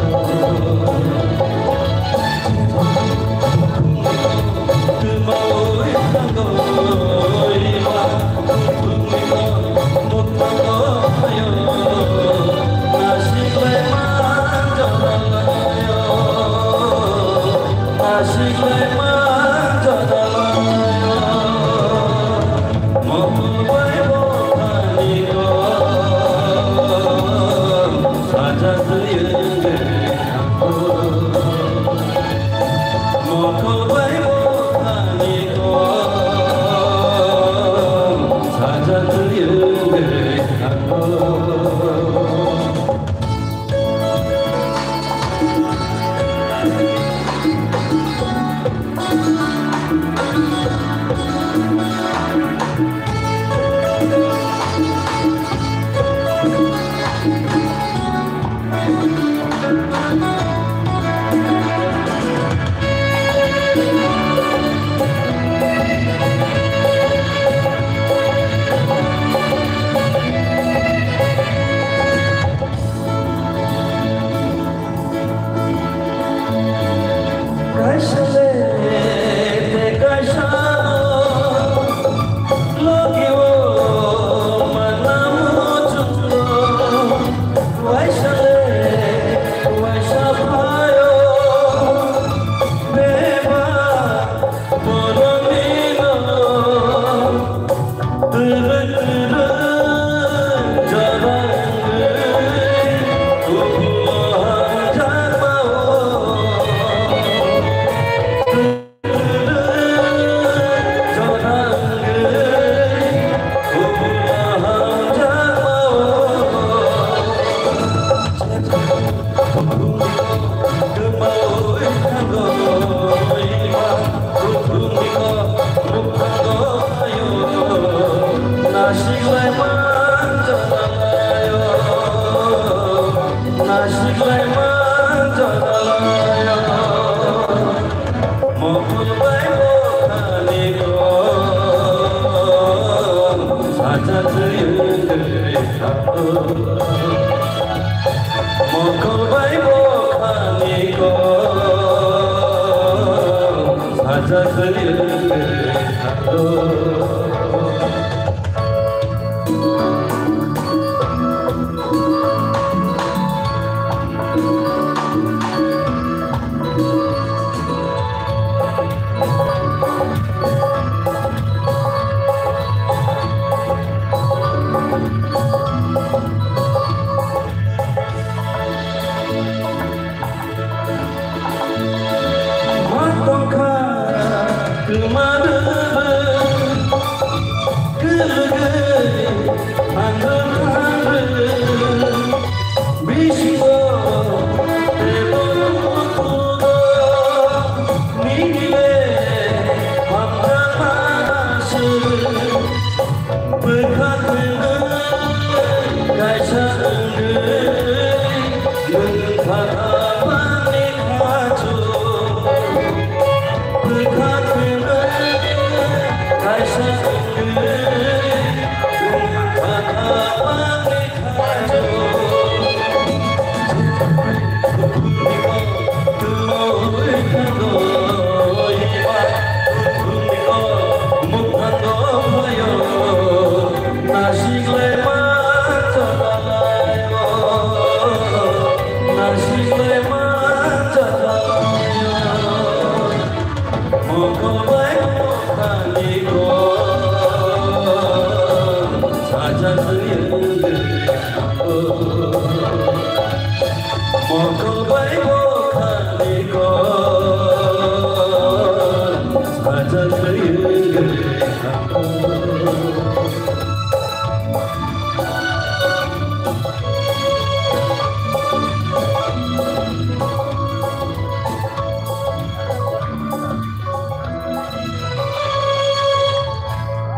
Mokol bai bokhani kok sajak wngwi thango. Bwkha kwrwi kaisa wngwi nwng kha bangni khachu. Bwkha kwrwi kaisa wngwi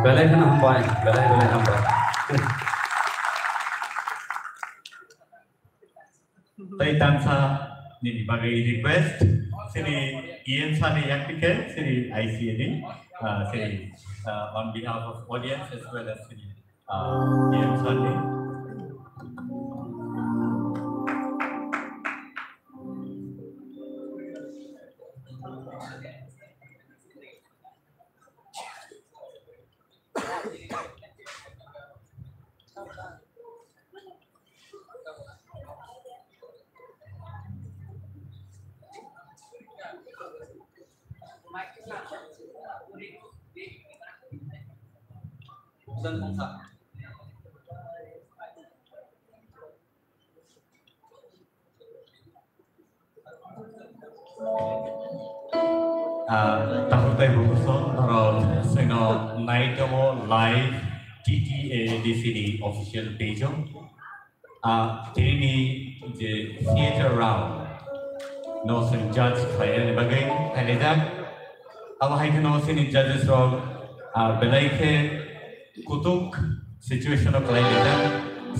Belai kheno hambai, belai belai hambai. Tei tangsa nini bagwi request, sini E M sir ni yakni khe, sini I C A ni, ah, sini, ah, on behalf of audience as well as sini, ah, E M sir ni. Ah, takhuk tei bukuso, norok chwngno nai tongo live T T A D C ni official page o. Ah, tini ni je theater round no chwng judge khlainani bagwi phailaijak. Abo hai kheno chini judges rok, ah, belai khe kutuk situation o kwlai rijak,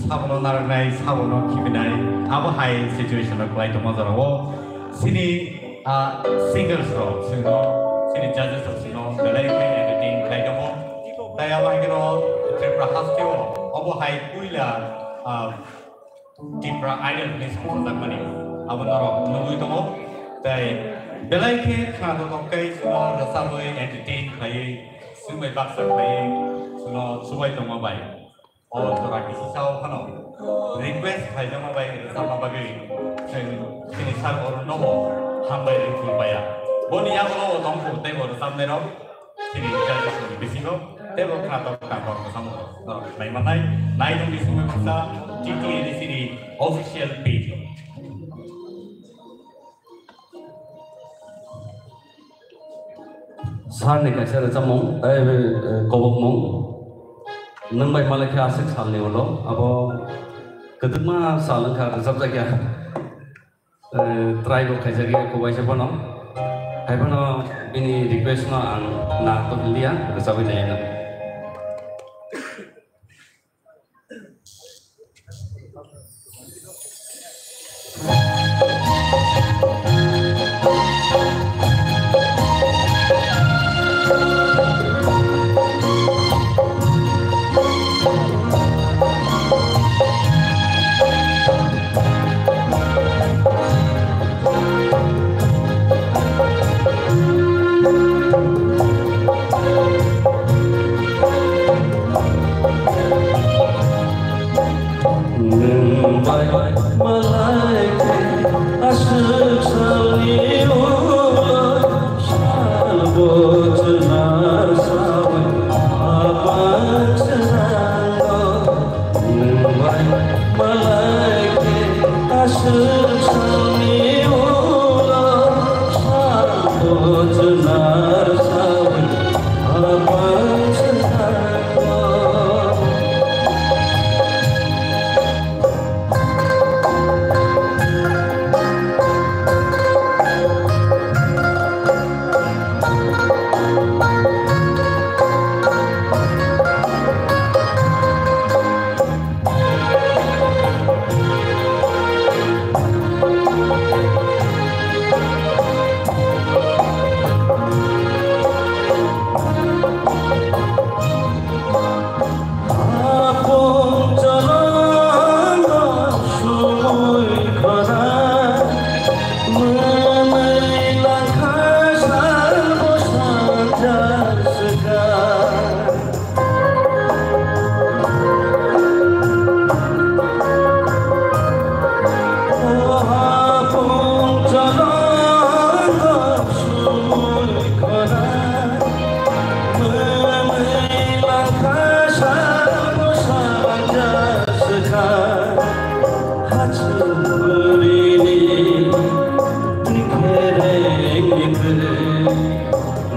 sabono narwknai, sabono khibinai, abo hai situation o kwlai tongma jorao. Chini, ah, singers rok chwngno, chini judges rok chwngno belai khe entertain khlai tongo. Tai abo hai kheno Tripura hasteo obo hai puila, ah, Tipra Idol hwnwi songjakmani abo norok nugwi tongo. Tai belai khe khwnathok khe chwngno rwchabwi entertain khlaiwi, chwng bai baksa khlaiwi chwngno chubai tongma bai. O jora kisi sao phano request khlaijakma bai rwchapna bagwi chwng chini sir Arun nobo hambai rwi khulpaya. Boni yagulo o tongkhu tei bo rwchapnairok chini judges ni bisingo tei bo khwnathok tangkor mwsamung norok nai manai. Nai tongdi simi baksa T T A D C ni official page o. Sir ni kaisa rwchapmung, eh, eh, kobokmung. Nwng bai malai khe aswk salni ulo, abo kwdwkma sal wngkha rwchapjakya. Eh, try bo khaijakya kubaisa phano. Hai phano bini request no ang na to liya, rwchabwi nai no. Nwng bai malai khe aswk salni ulo sal bo chwnar saui apang swnango. Nwng bai malai khe aswk salni ulo sal bo chwnar saui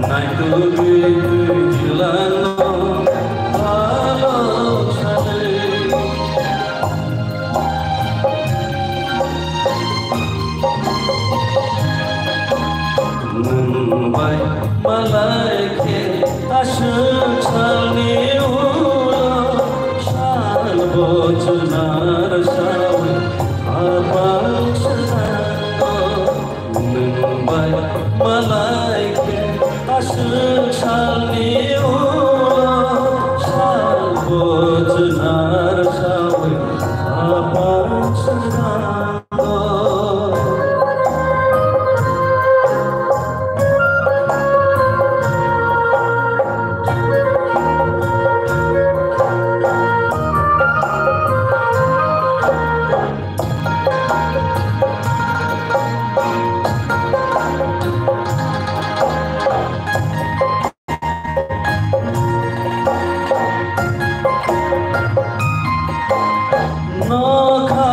Naitugwi twi jilano phalok sanwi. Nwng bai malai khe aswk salni ulo sal bochwnar sawi apang swnango. Nwng bai malai khe aswk salni ulo sal bochwnar sawi apang swnango. Nokha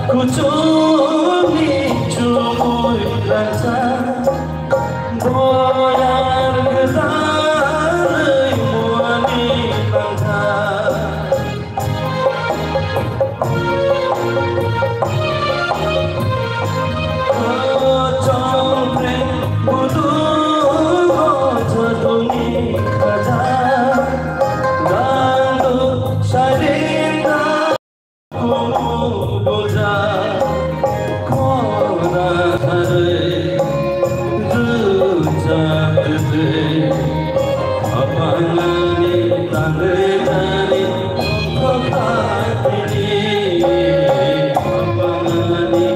kuchukni chumui rangchak, boyar gwdalwi muani tangkha. Rwchaptwi aphanani tangwi tani tongthokha tini. Aphanani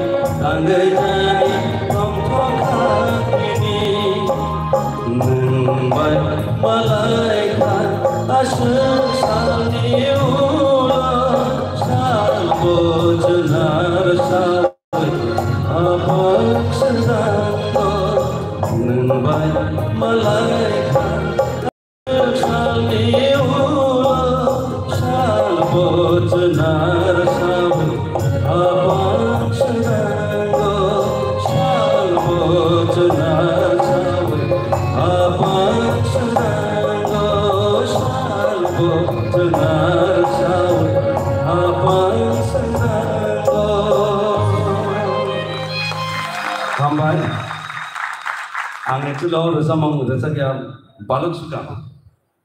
tangwi tani tongthokha tini. Nwng bai malai kha aswk salni ulo sal bochwnar sal. Apang swnango nwng bai malai kha. Salni ulo sal bochwnar sawi. Apang swnango sal bochwnar sawi. Apang swnango sal bochwnar sawi. Apang swnango. Hambai. Ang actually o rwchapmung rwchapya balok swkang.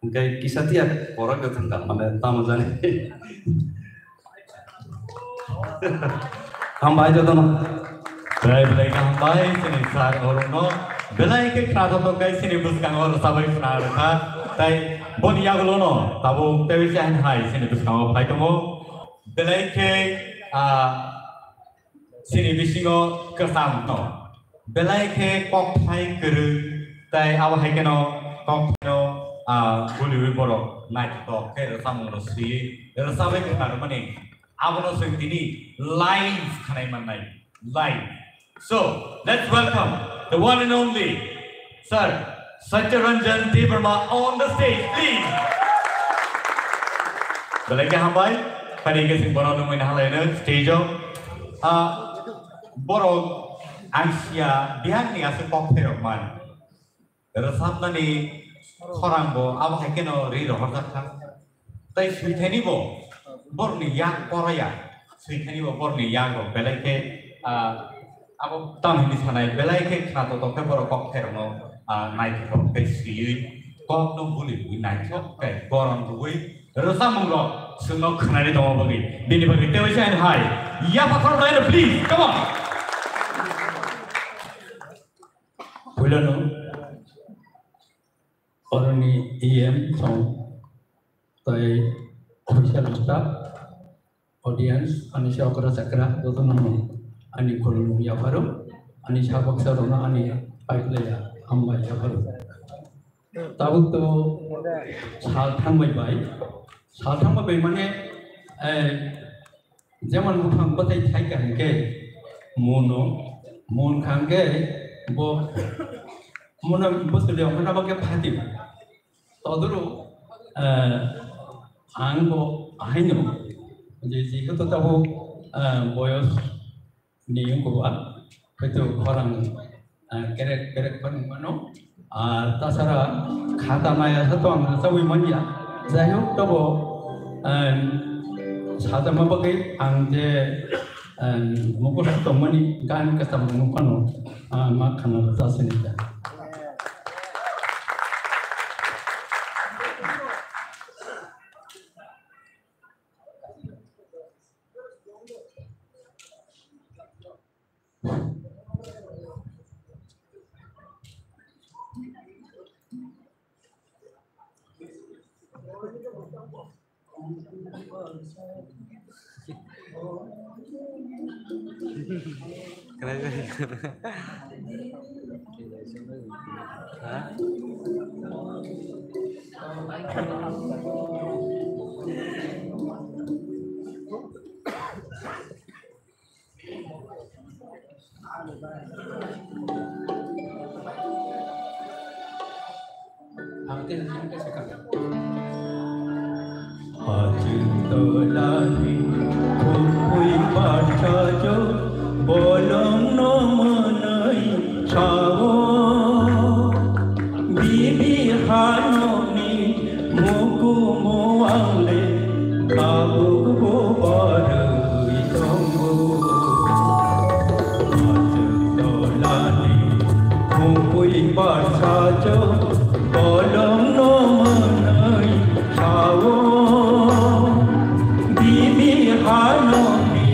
Hwnkhe kisa tiya borok rwthang kha, mane tamo jani. Hambai jotono. Belai belai khe hambai chini sir Arun no. Belai khe khna tongthok khe chini bwskango rwchapwi khna rwkha. Tai boni yagulo no tabuk tei se hai chini bwskango phai tongo. Belai khe, ah, chini bisingo kwcham no belai khe kokthai kwrwi, tai abo hai kheno kokthaino, ah, buliwi borok naithotok khe rwchapmung rw swiwi rwchapwi khna rwmani abono chwng tini live khnai mannai, live. So, let's welcome the one and only Sir Satyaranjan Debbarma on the stage, please. Belai khe hambai, phani khe chwng bono nungwi nahalaino stage o. Ah, borok ang sia bihangni aswk kok pherok man. Rwchapnani khorang bo abo hai kheno ri rohorjak kha. Tai swithaini bo borni yak poraya, swithaini bo borni yak rok belai khe, ah, abo tamo hwnwi sanai, belai khe khna tongthok khe borok kok pherokno, ah, naithotok tei swiwi kokno buli rwwi naithok tei goron rwwi rwchapmung rok chwngno khwnani tongma bagwi bini bagwi tei waisa hai yapha khoroknai rw, please, come on. Puilano oroni E M song tai official staff, audience, ani se okra chakra jotono ani khulumung yapharo, ani sa baksa rokno ani paiklaya hambai yapharo. Tabuk to sal thangbai bai, sal thangbai bai mane, eh, jemon buphang batai thaika hwnkhe muno, mun khangkhe bo muno bwswlwi ongkhorna bagwi phati. Todoro, eh, ang bo ahaino je, jehetu tabuk, eh, boyos ni wngkha, haitu khorang, ah, kerek kerek phano mano. Ah, tasara khata maya sa to ang rwchapwi manya. Jai hok, tobo, em, sajama bagwi ang je, em, mukhusto tongmani gan kwcham rwngno phano, ah, ma khana rwchasini da. Hachwk tolani khumui barsa jo bolongno mwnwi sao. Bibi hanokni mukumu ang le tabukbo barwi tongo. Hachwk tolani khumui barsa jo bolongno mwnwi sao. Bibi hanokni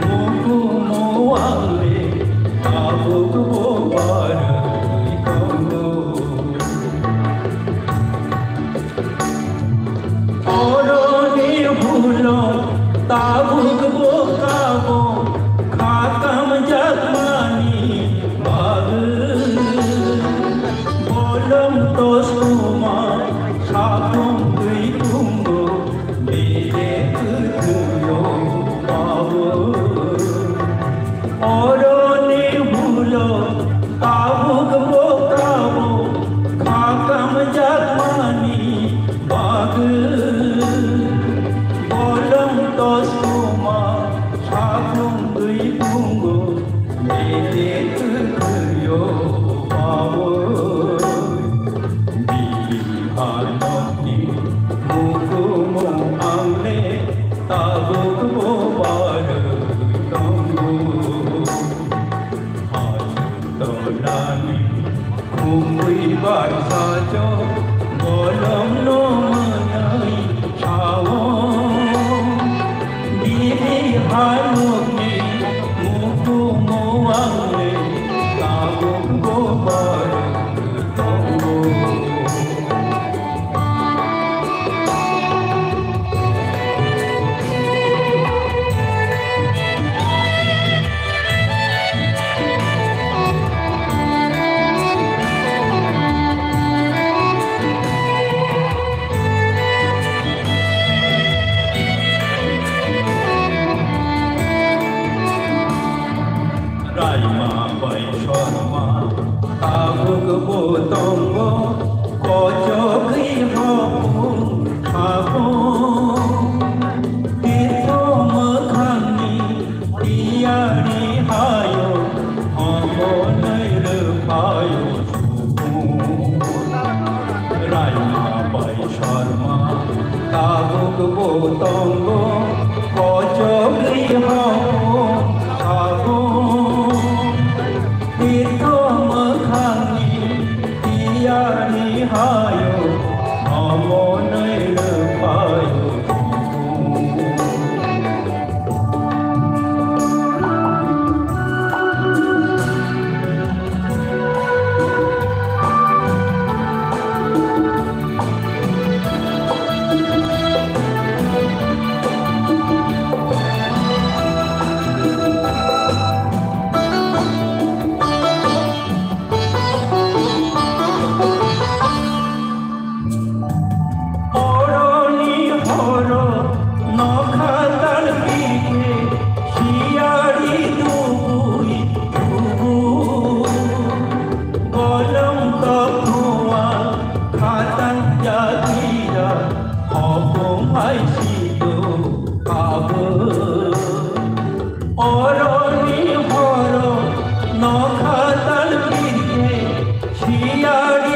mukumu ang le tabukbo barwi tongo. Oroni ulo tabukbo kabo kha kamjakmani bagwi. Bolong tosuma satung twi tongo bede kwthwio abo. Oroni ulo tabukbo kabo kha kamjakmani bagwi. Bolong tosuma satung twi tongo bede kwthwio abo. Bibi hanokni mukumu ang le tabukbo barwi tongo. Hachwk tolani khumui barsa jo bolongno mwnwi sao. Bibi hanokni mukumu ang le tabukbo barwi tongo. Raima bai Sorma tabukbo tongo, kochogwi hopung hapung. Tirtho mwkhangni tiyari hayo, omonwi rwphaio subung. Raima bai Sorma tabukbo tongo, kochogwi hopung hapung. Tirtho mwkhangni tiyari hayo, omonwi rwphaio. Oroni horo nokha tal bikhe siyari tubui tubu. Bolong tokhuwa khatang jatira hopung hai sido abo. Oroni horo nokha tal bikhe, siyari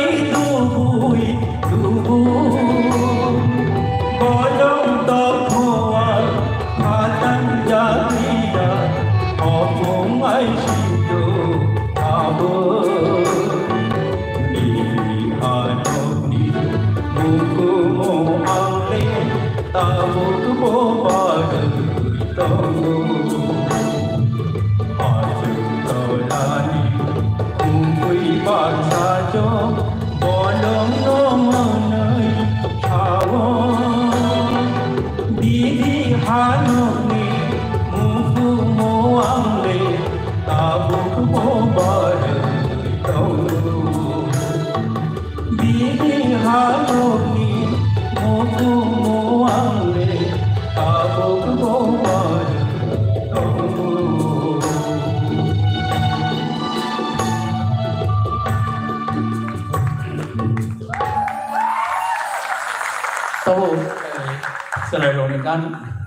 Chwrairokni gan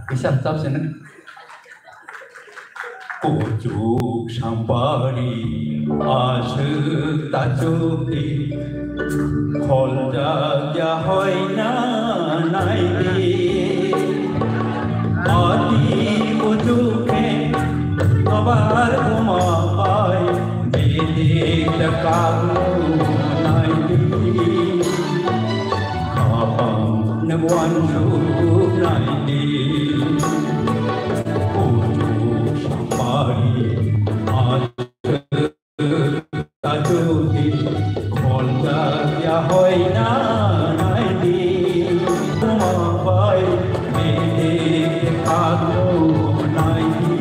kisa rwchapsino. Kuchuk sampari aswk tachukdi, kholjak ya hoina naidi. Ati kuchuk khe nobar buma bai, bidik da kagnu naidi. Khapang nang wansuk naidi. Kuchuk sampari aswk tachukdi, kholjak ya hoina naidi. Buma bai bidik kagnu naidi.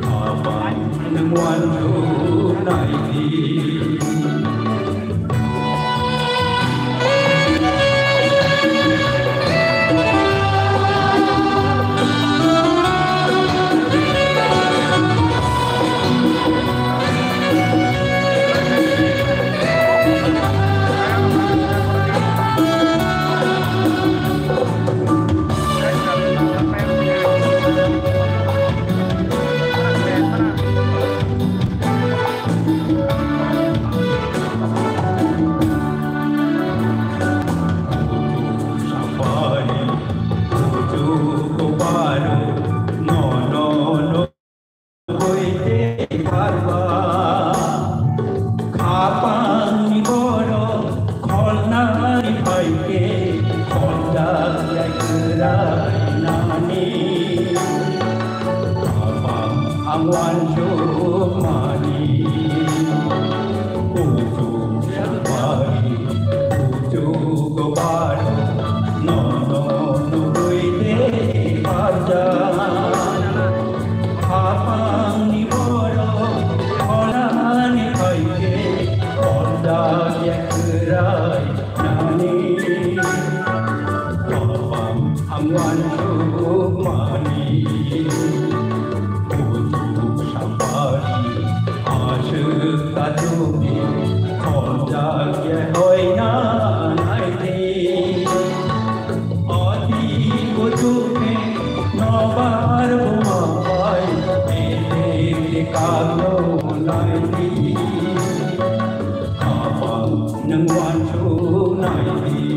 Khapang nang wansuk naidi. Khapangni borok kholnani phaikhe, kholjak ya kwrainani. Khapang ang wansukmani. Kuchuk sampari, kuchuk baro, nono nugwi de barja. Khapangni borok kholnani phaikhe, kholjak ya kwrainani. Khapang ang wansukmani. Kuchuk sampari aswk tachukdi, kholjak ya hoina naidi. Ati kuchuk khe nobar buma bai, bidik kagnu naidi. Khapang nang wansuk naidi.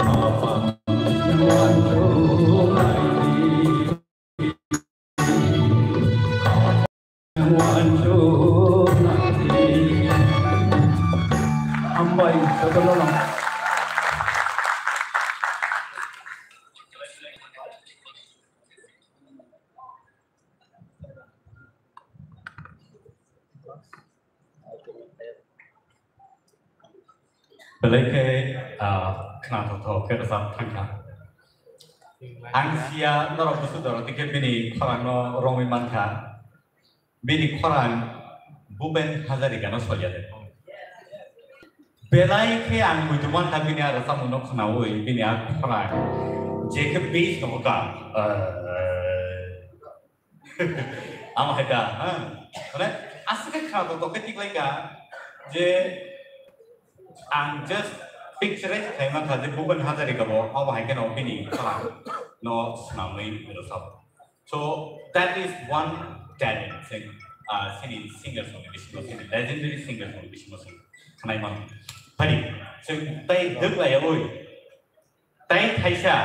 Khapang nang wansuk naidi. Khapang nang wansuk naidi. Hambai, jotono no. Belai khe, ah, khnathokthok khe rwchap thangkha. Ang sia norok busu doro tikhe bini khorangno romwi mankha. Bini khorang Bhupen Hazarika no solia de. Belai khe ang muitu mankha bini a rwchapmungno khnaui bini a khorang je khe bass tongo ka. Amo hai da, ha? Mane, aswk khe khna tok tok khe tiklai ka je ang just picturize khlai mankha je Bhupen Hazarika bo abo hai kheno bini khorang no swnamwi rwchap. So that is one talent, sing, ah, sini singer song bisingo, sini legendary singer song bisingo sing khnai mano. Phani, sing tai dwk lai oi. Tai thaisa,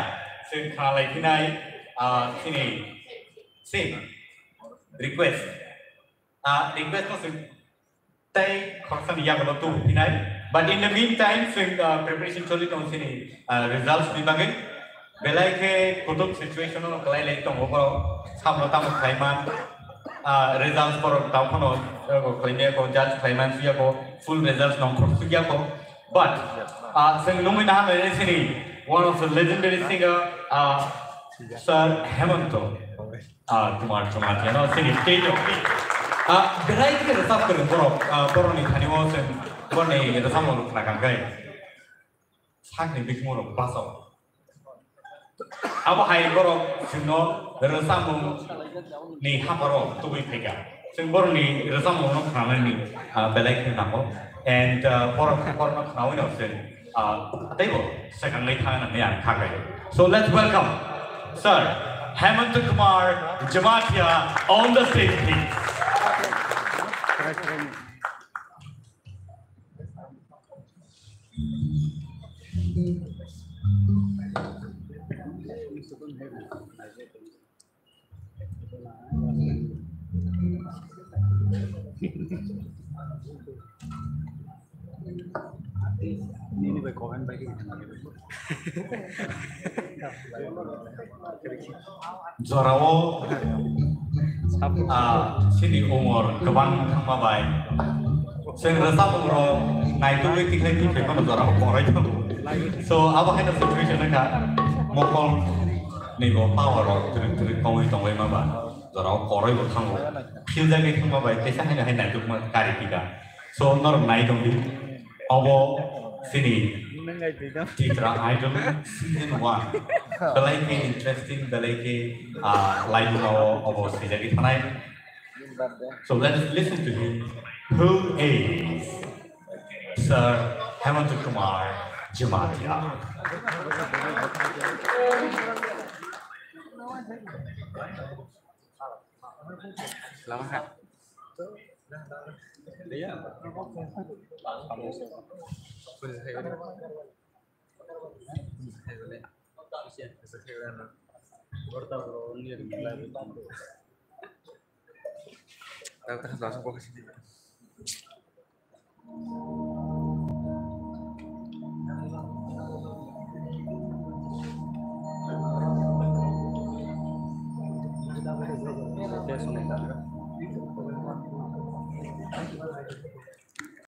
sing khnalai phinai, ah, sini, sing, request. Ah, request no sing tai khoroksa ni yago no tubu phinai. But in the meantime, sing, ah, preparation choli tong sini, ah, results ni bagwi. Belai khe kutuk situation no kwlai lai tongo borok. Samno tamo khlai man, ah, results borok tamo phano, eh, khlai maya ko, judge khlai man suya ko, full results no khorok sukya ko. But, ah, sing nungwi naha nai sini, one of the legendary singer, ah, Sir Hemanto, ah, Kumar Chongmatiano, sini stage o. Ah, belai khe rwchap kwrwng borok, ah, borokni thani o sing, borokni rwchapmung rok khna kang khe. Sakni bikhimo rok bachao. Abo hai borok singno rwchapmung ni haparo tubui phaikha. Sing borokni rwchapmung no khnanani, ah, belai khe nango. And, ah, borok, borokno khnaui no sing. Ah, teibo swkangwi thangna hwnwi ang kha khaio. So let's welcome Sir Hemant Kumar Jamatia on the stage, please. Nini bai comment bai khe. Jorao, ah, chini umor kwbang thangma bai chwng rwchapmung rok naitugwi tikhlai tikhlai phano jorao korai tongo. So abo haino situation wngkha, mokol ni bo power rok twrwk twrwk kongwi tongwi ma ba jorao korai bo thango. Philjagwi thangma bai teisa haino hai naitukma kari phika. So norok nai tongdi. Obo chini Titra Idol season one. Belai khe interesting, belai khe, ah, laibuma o obo swijagwi thanai. So let us listen to him. Who is Sir Hemant Kumar Jamatia?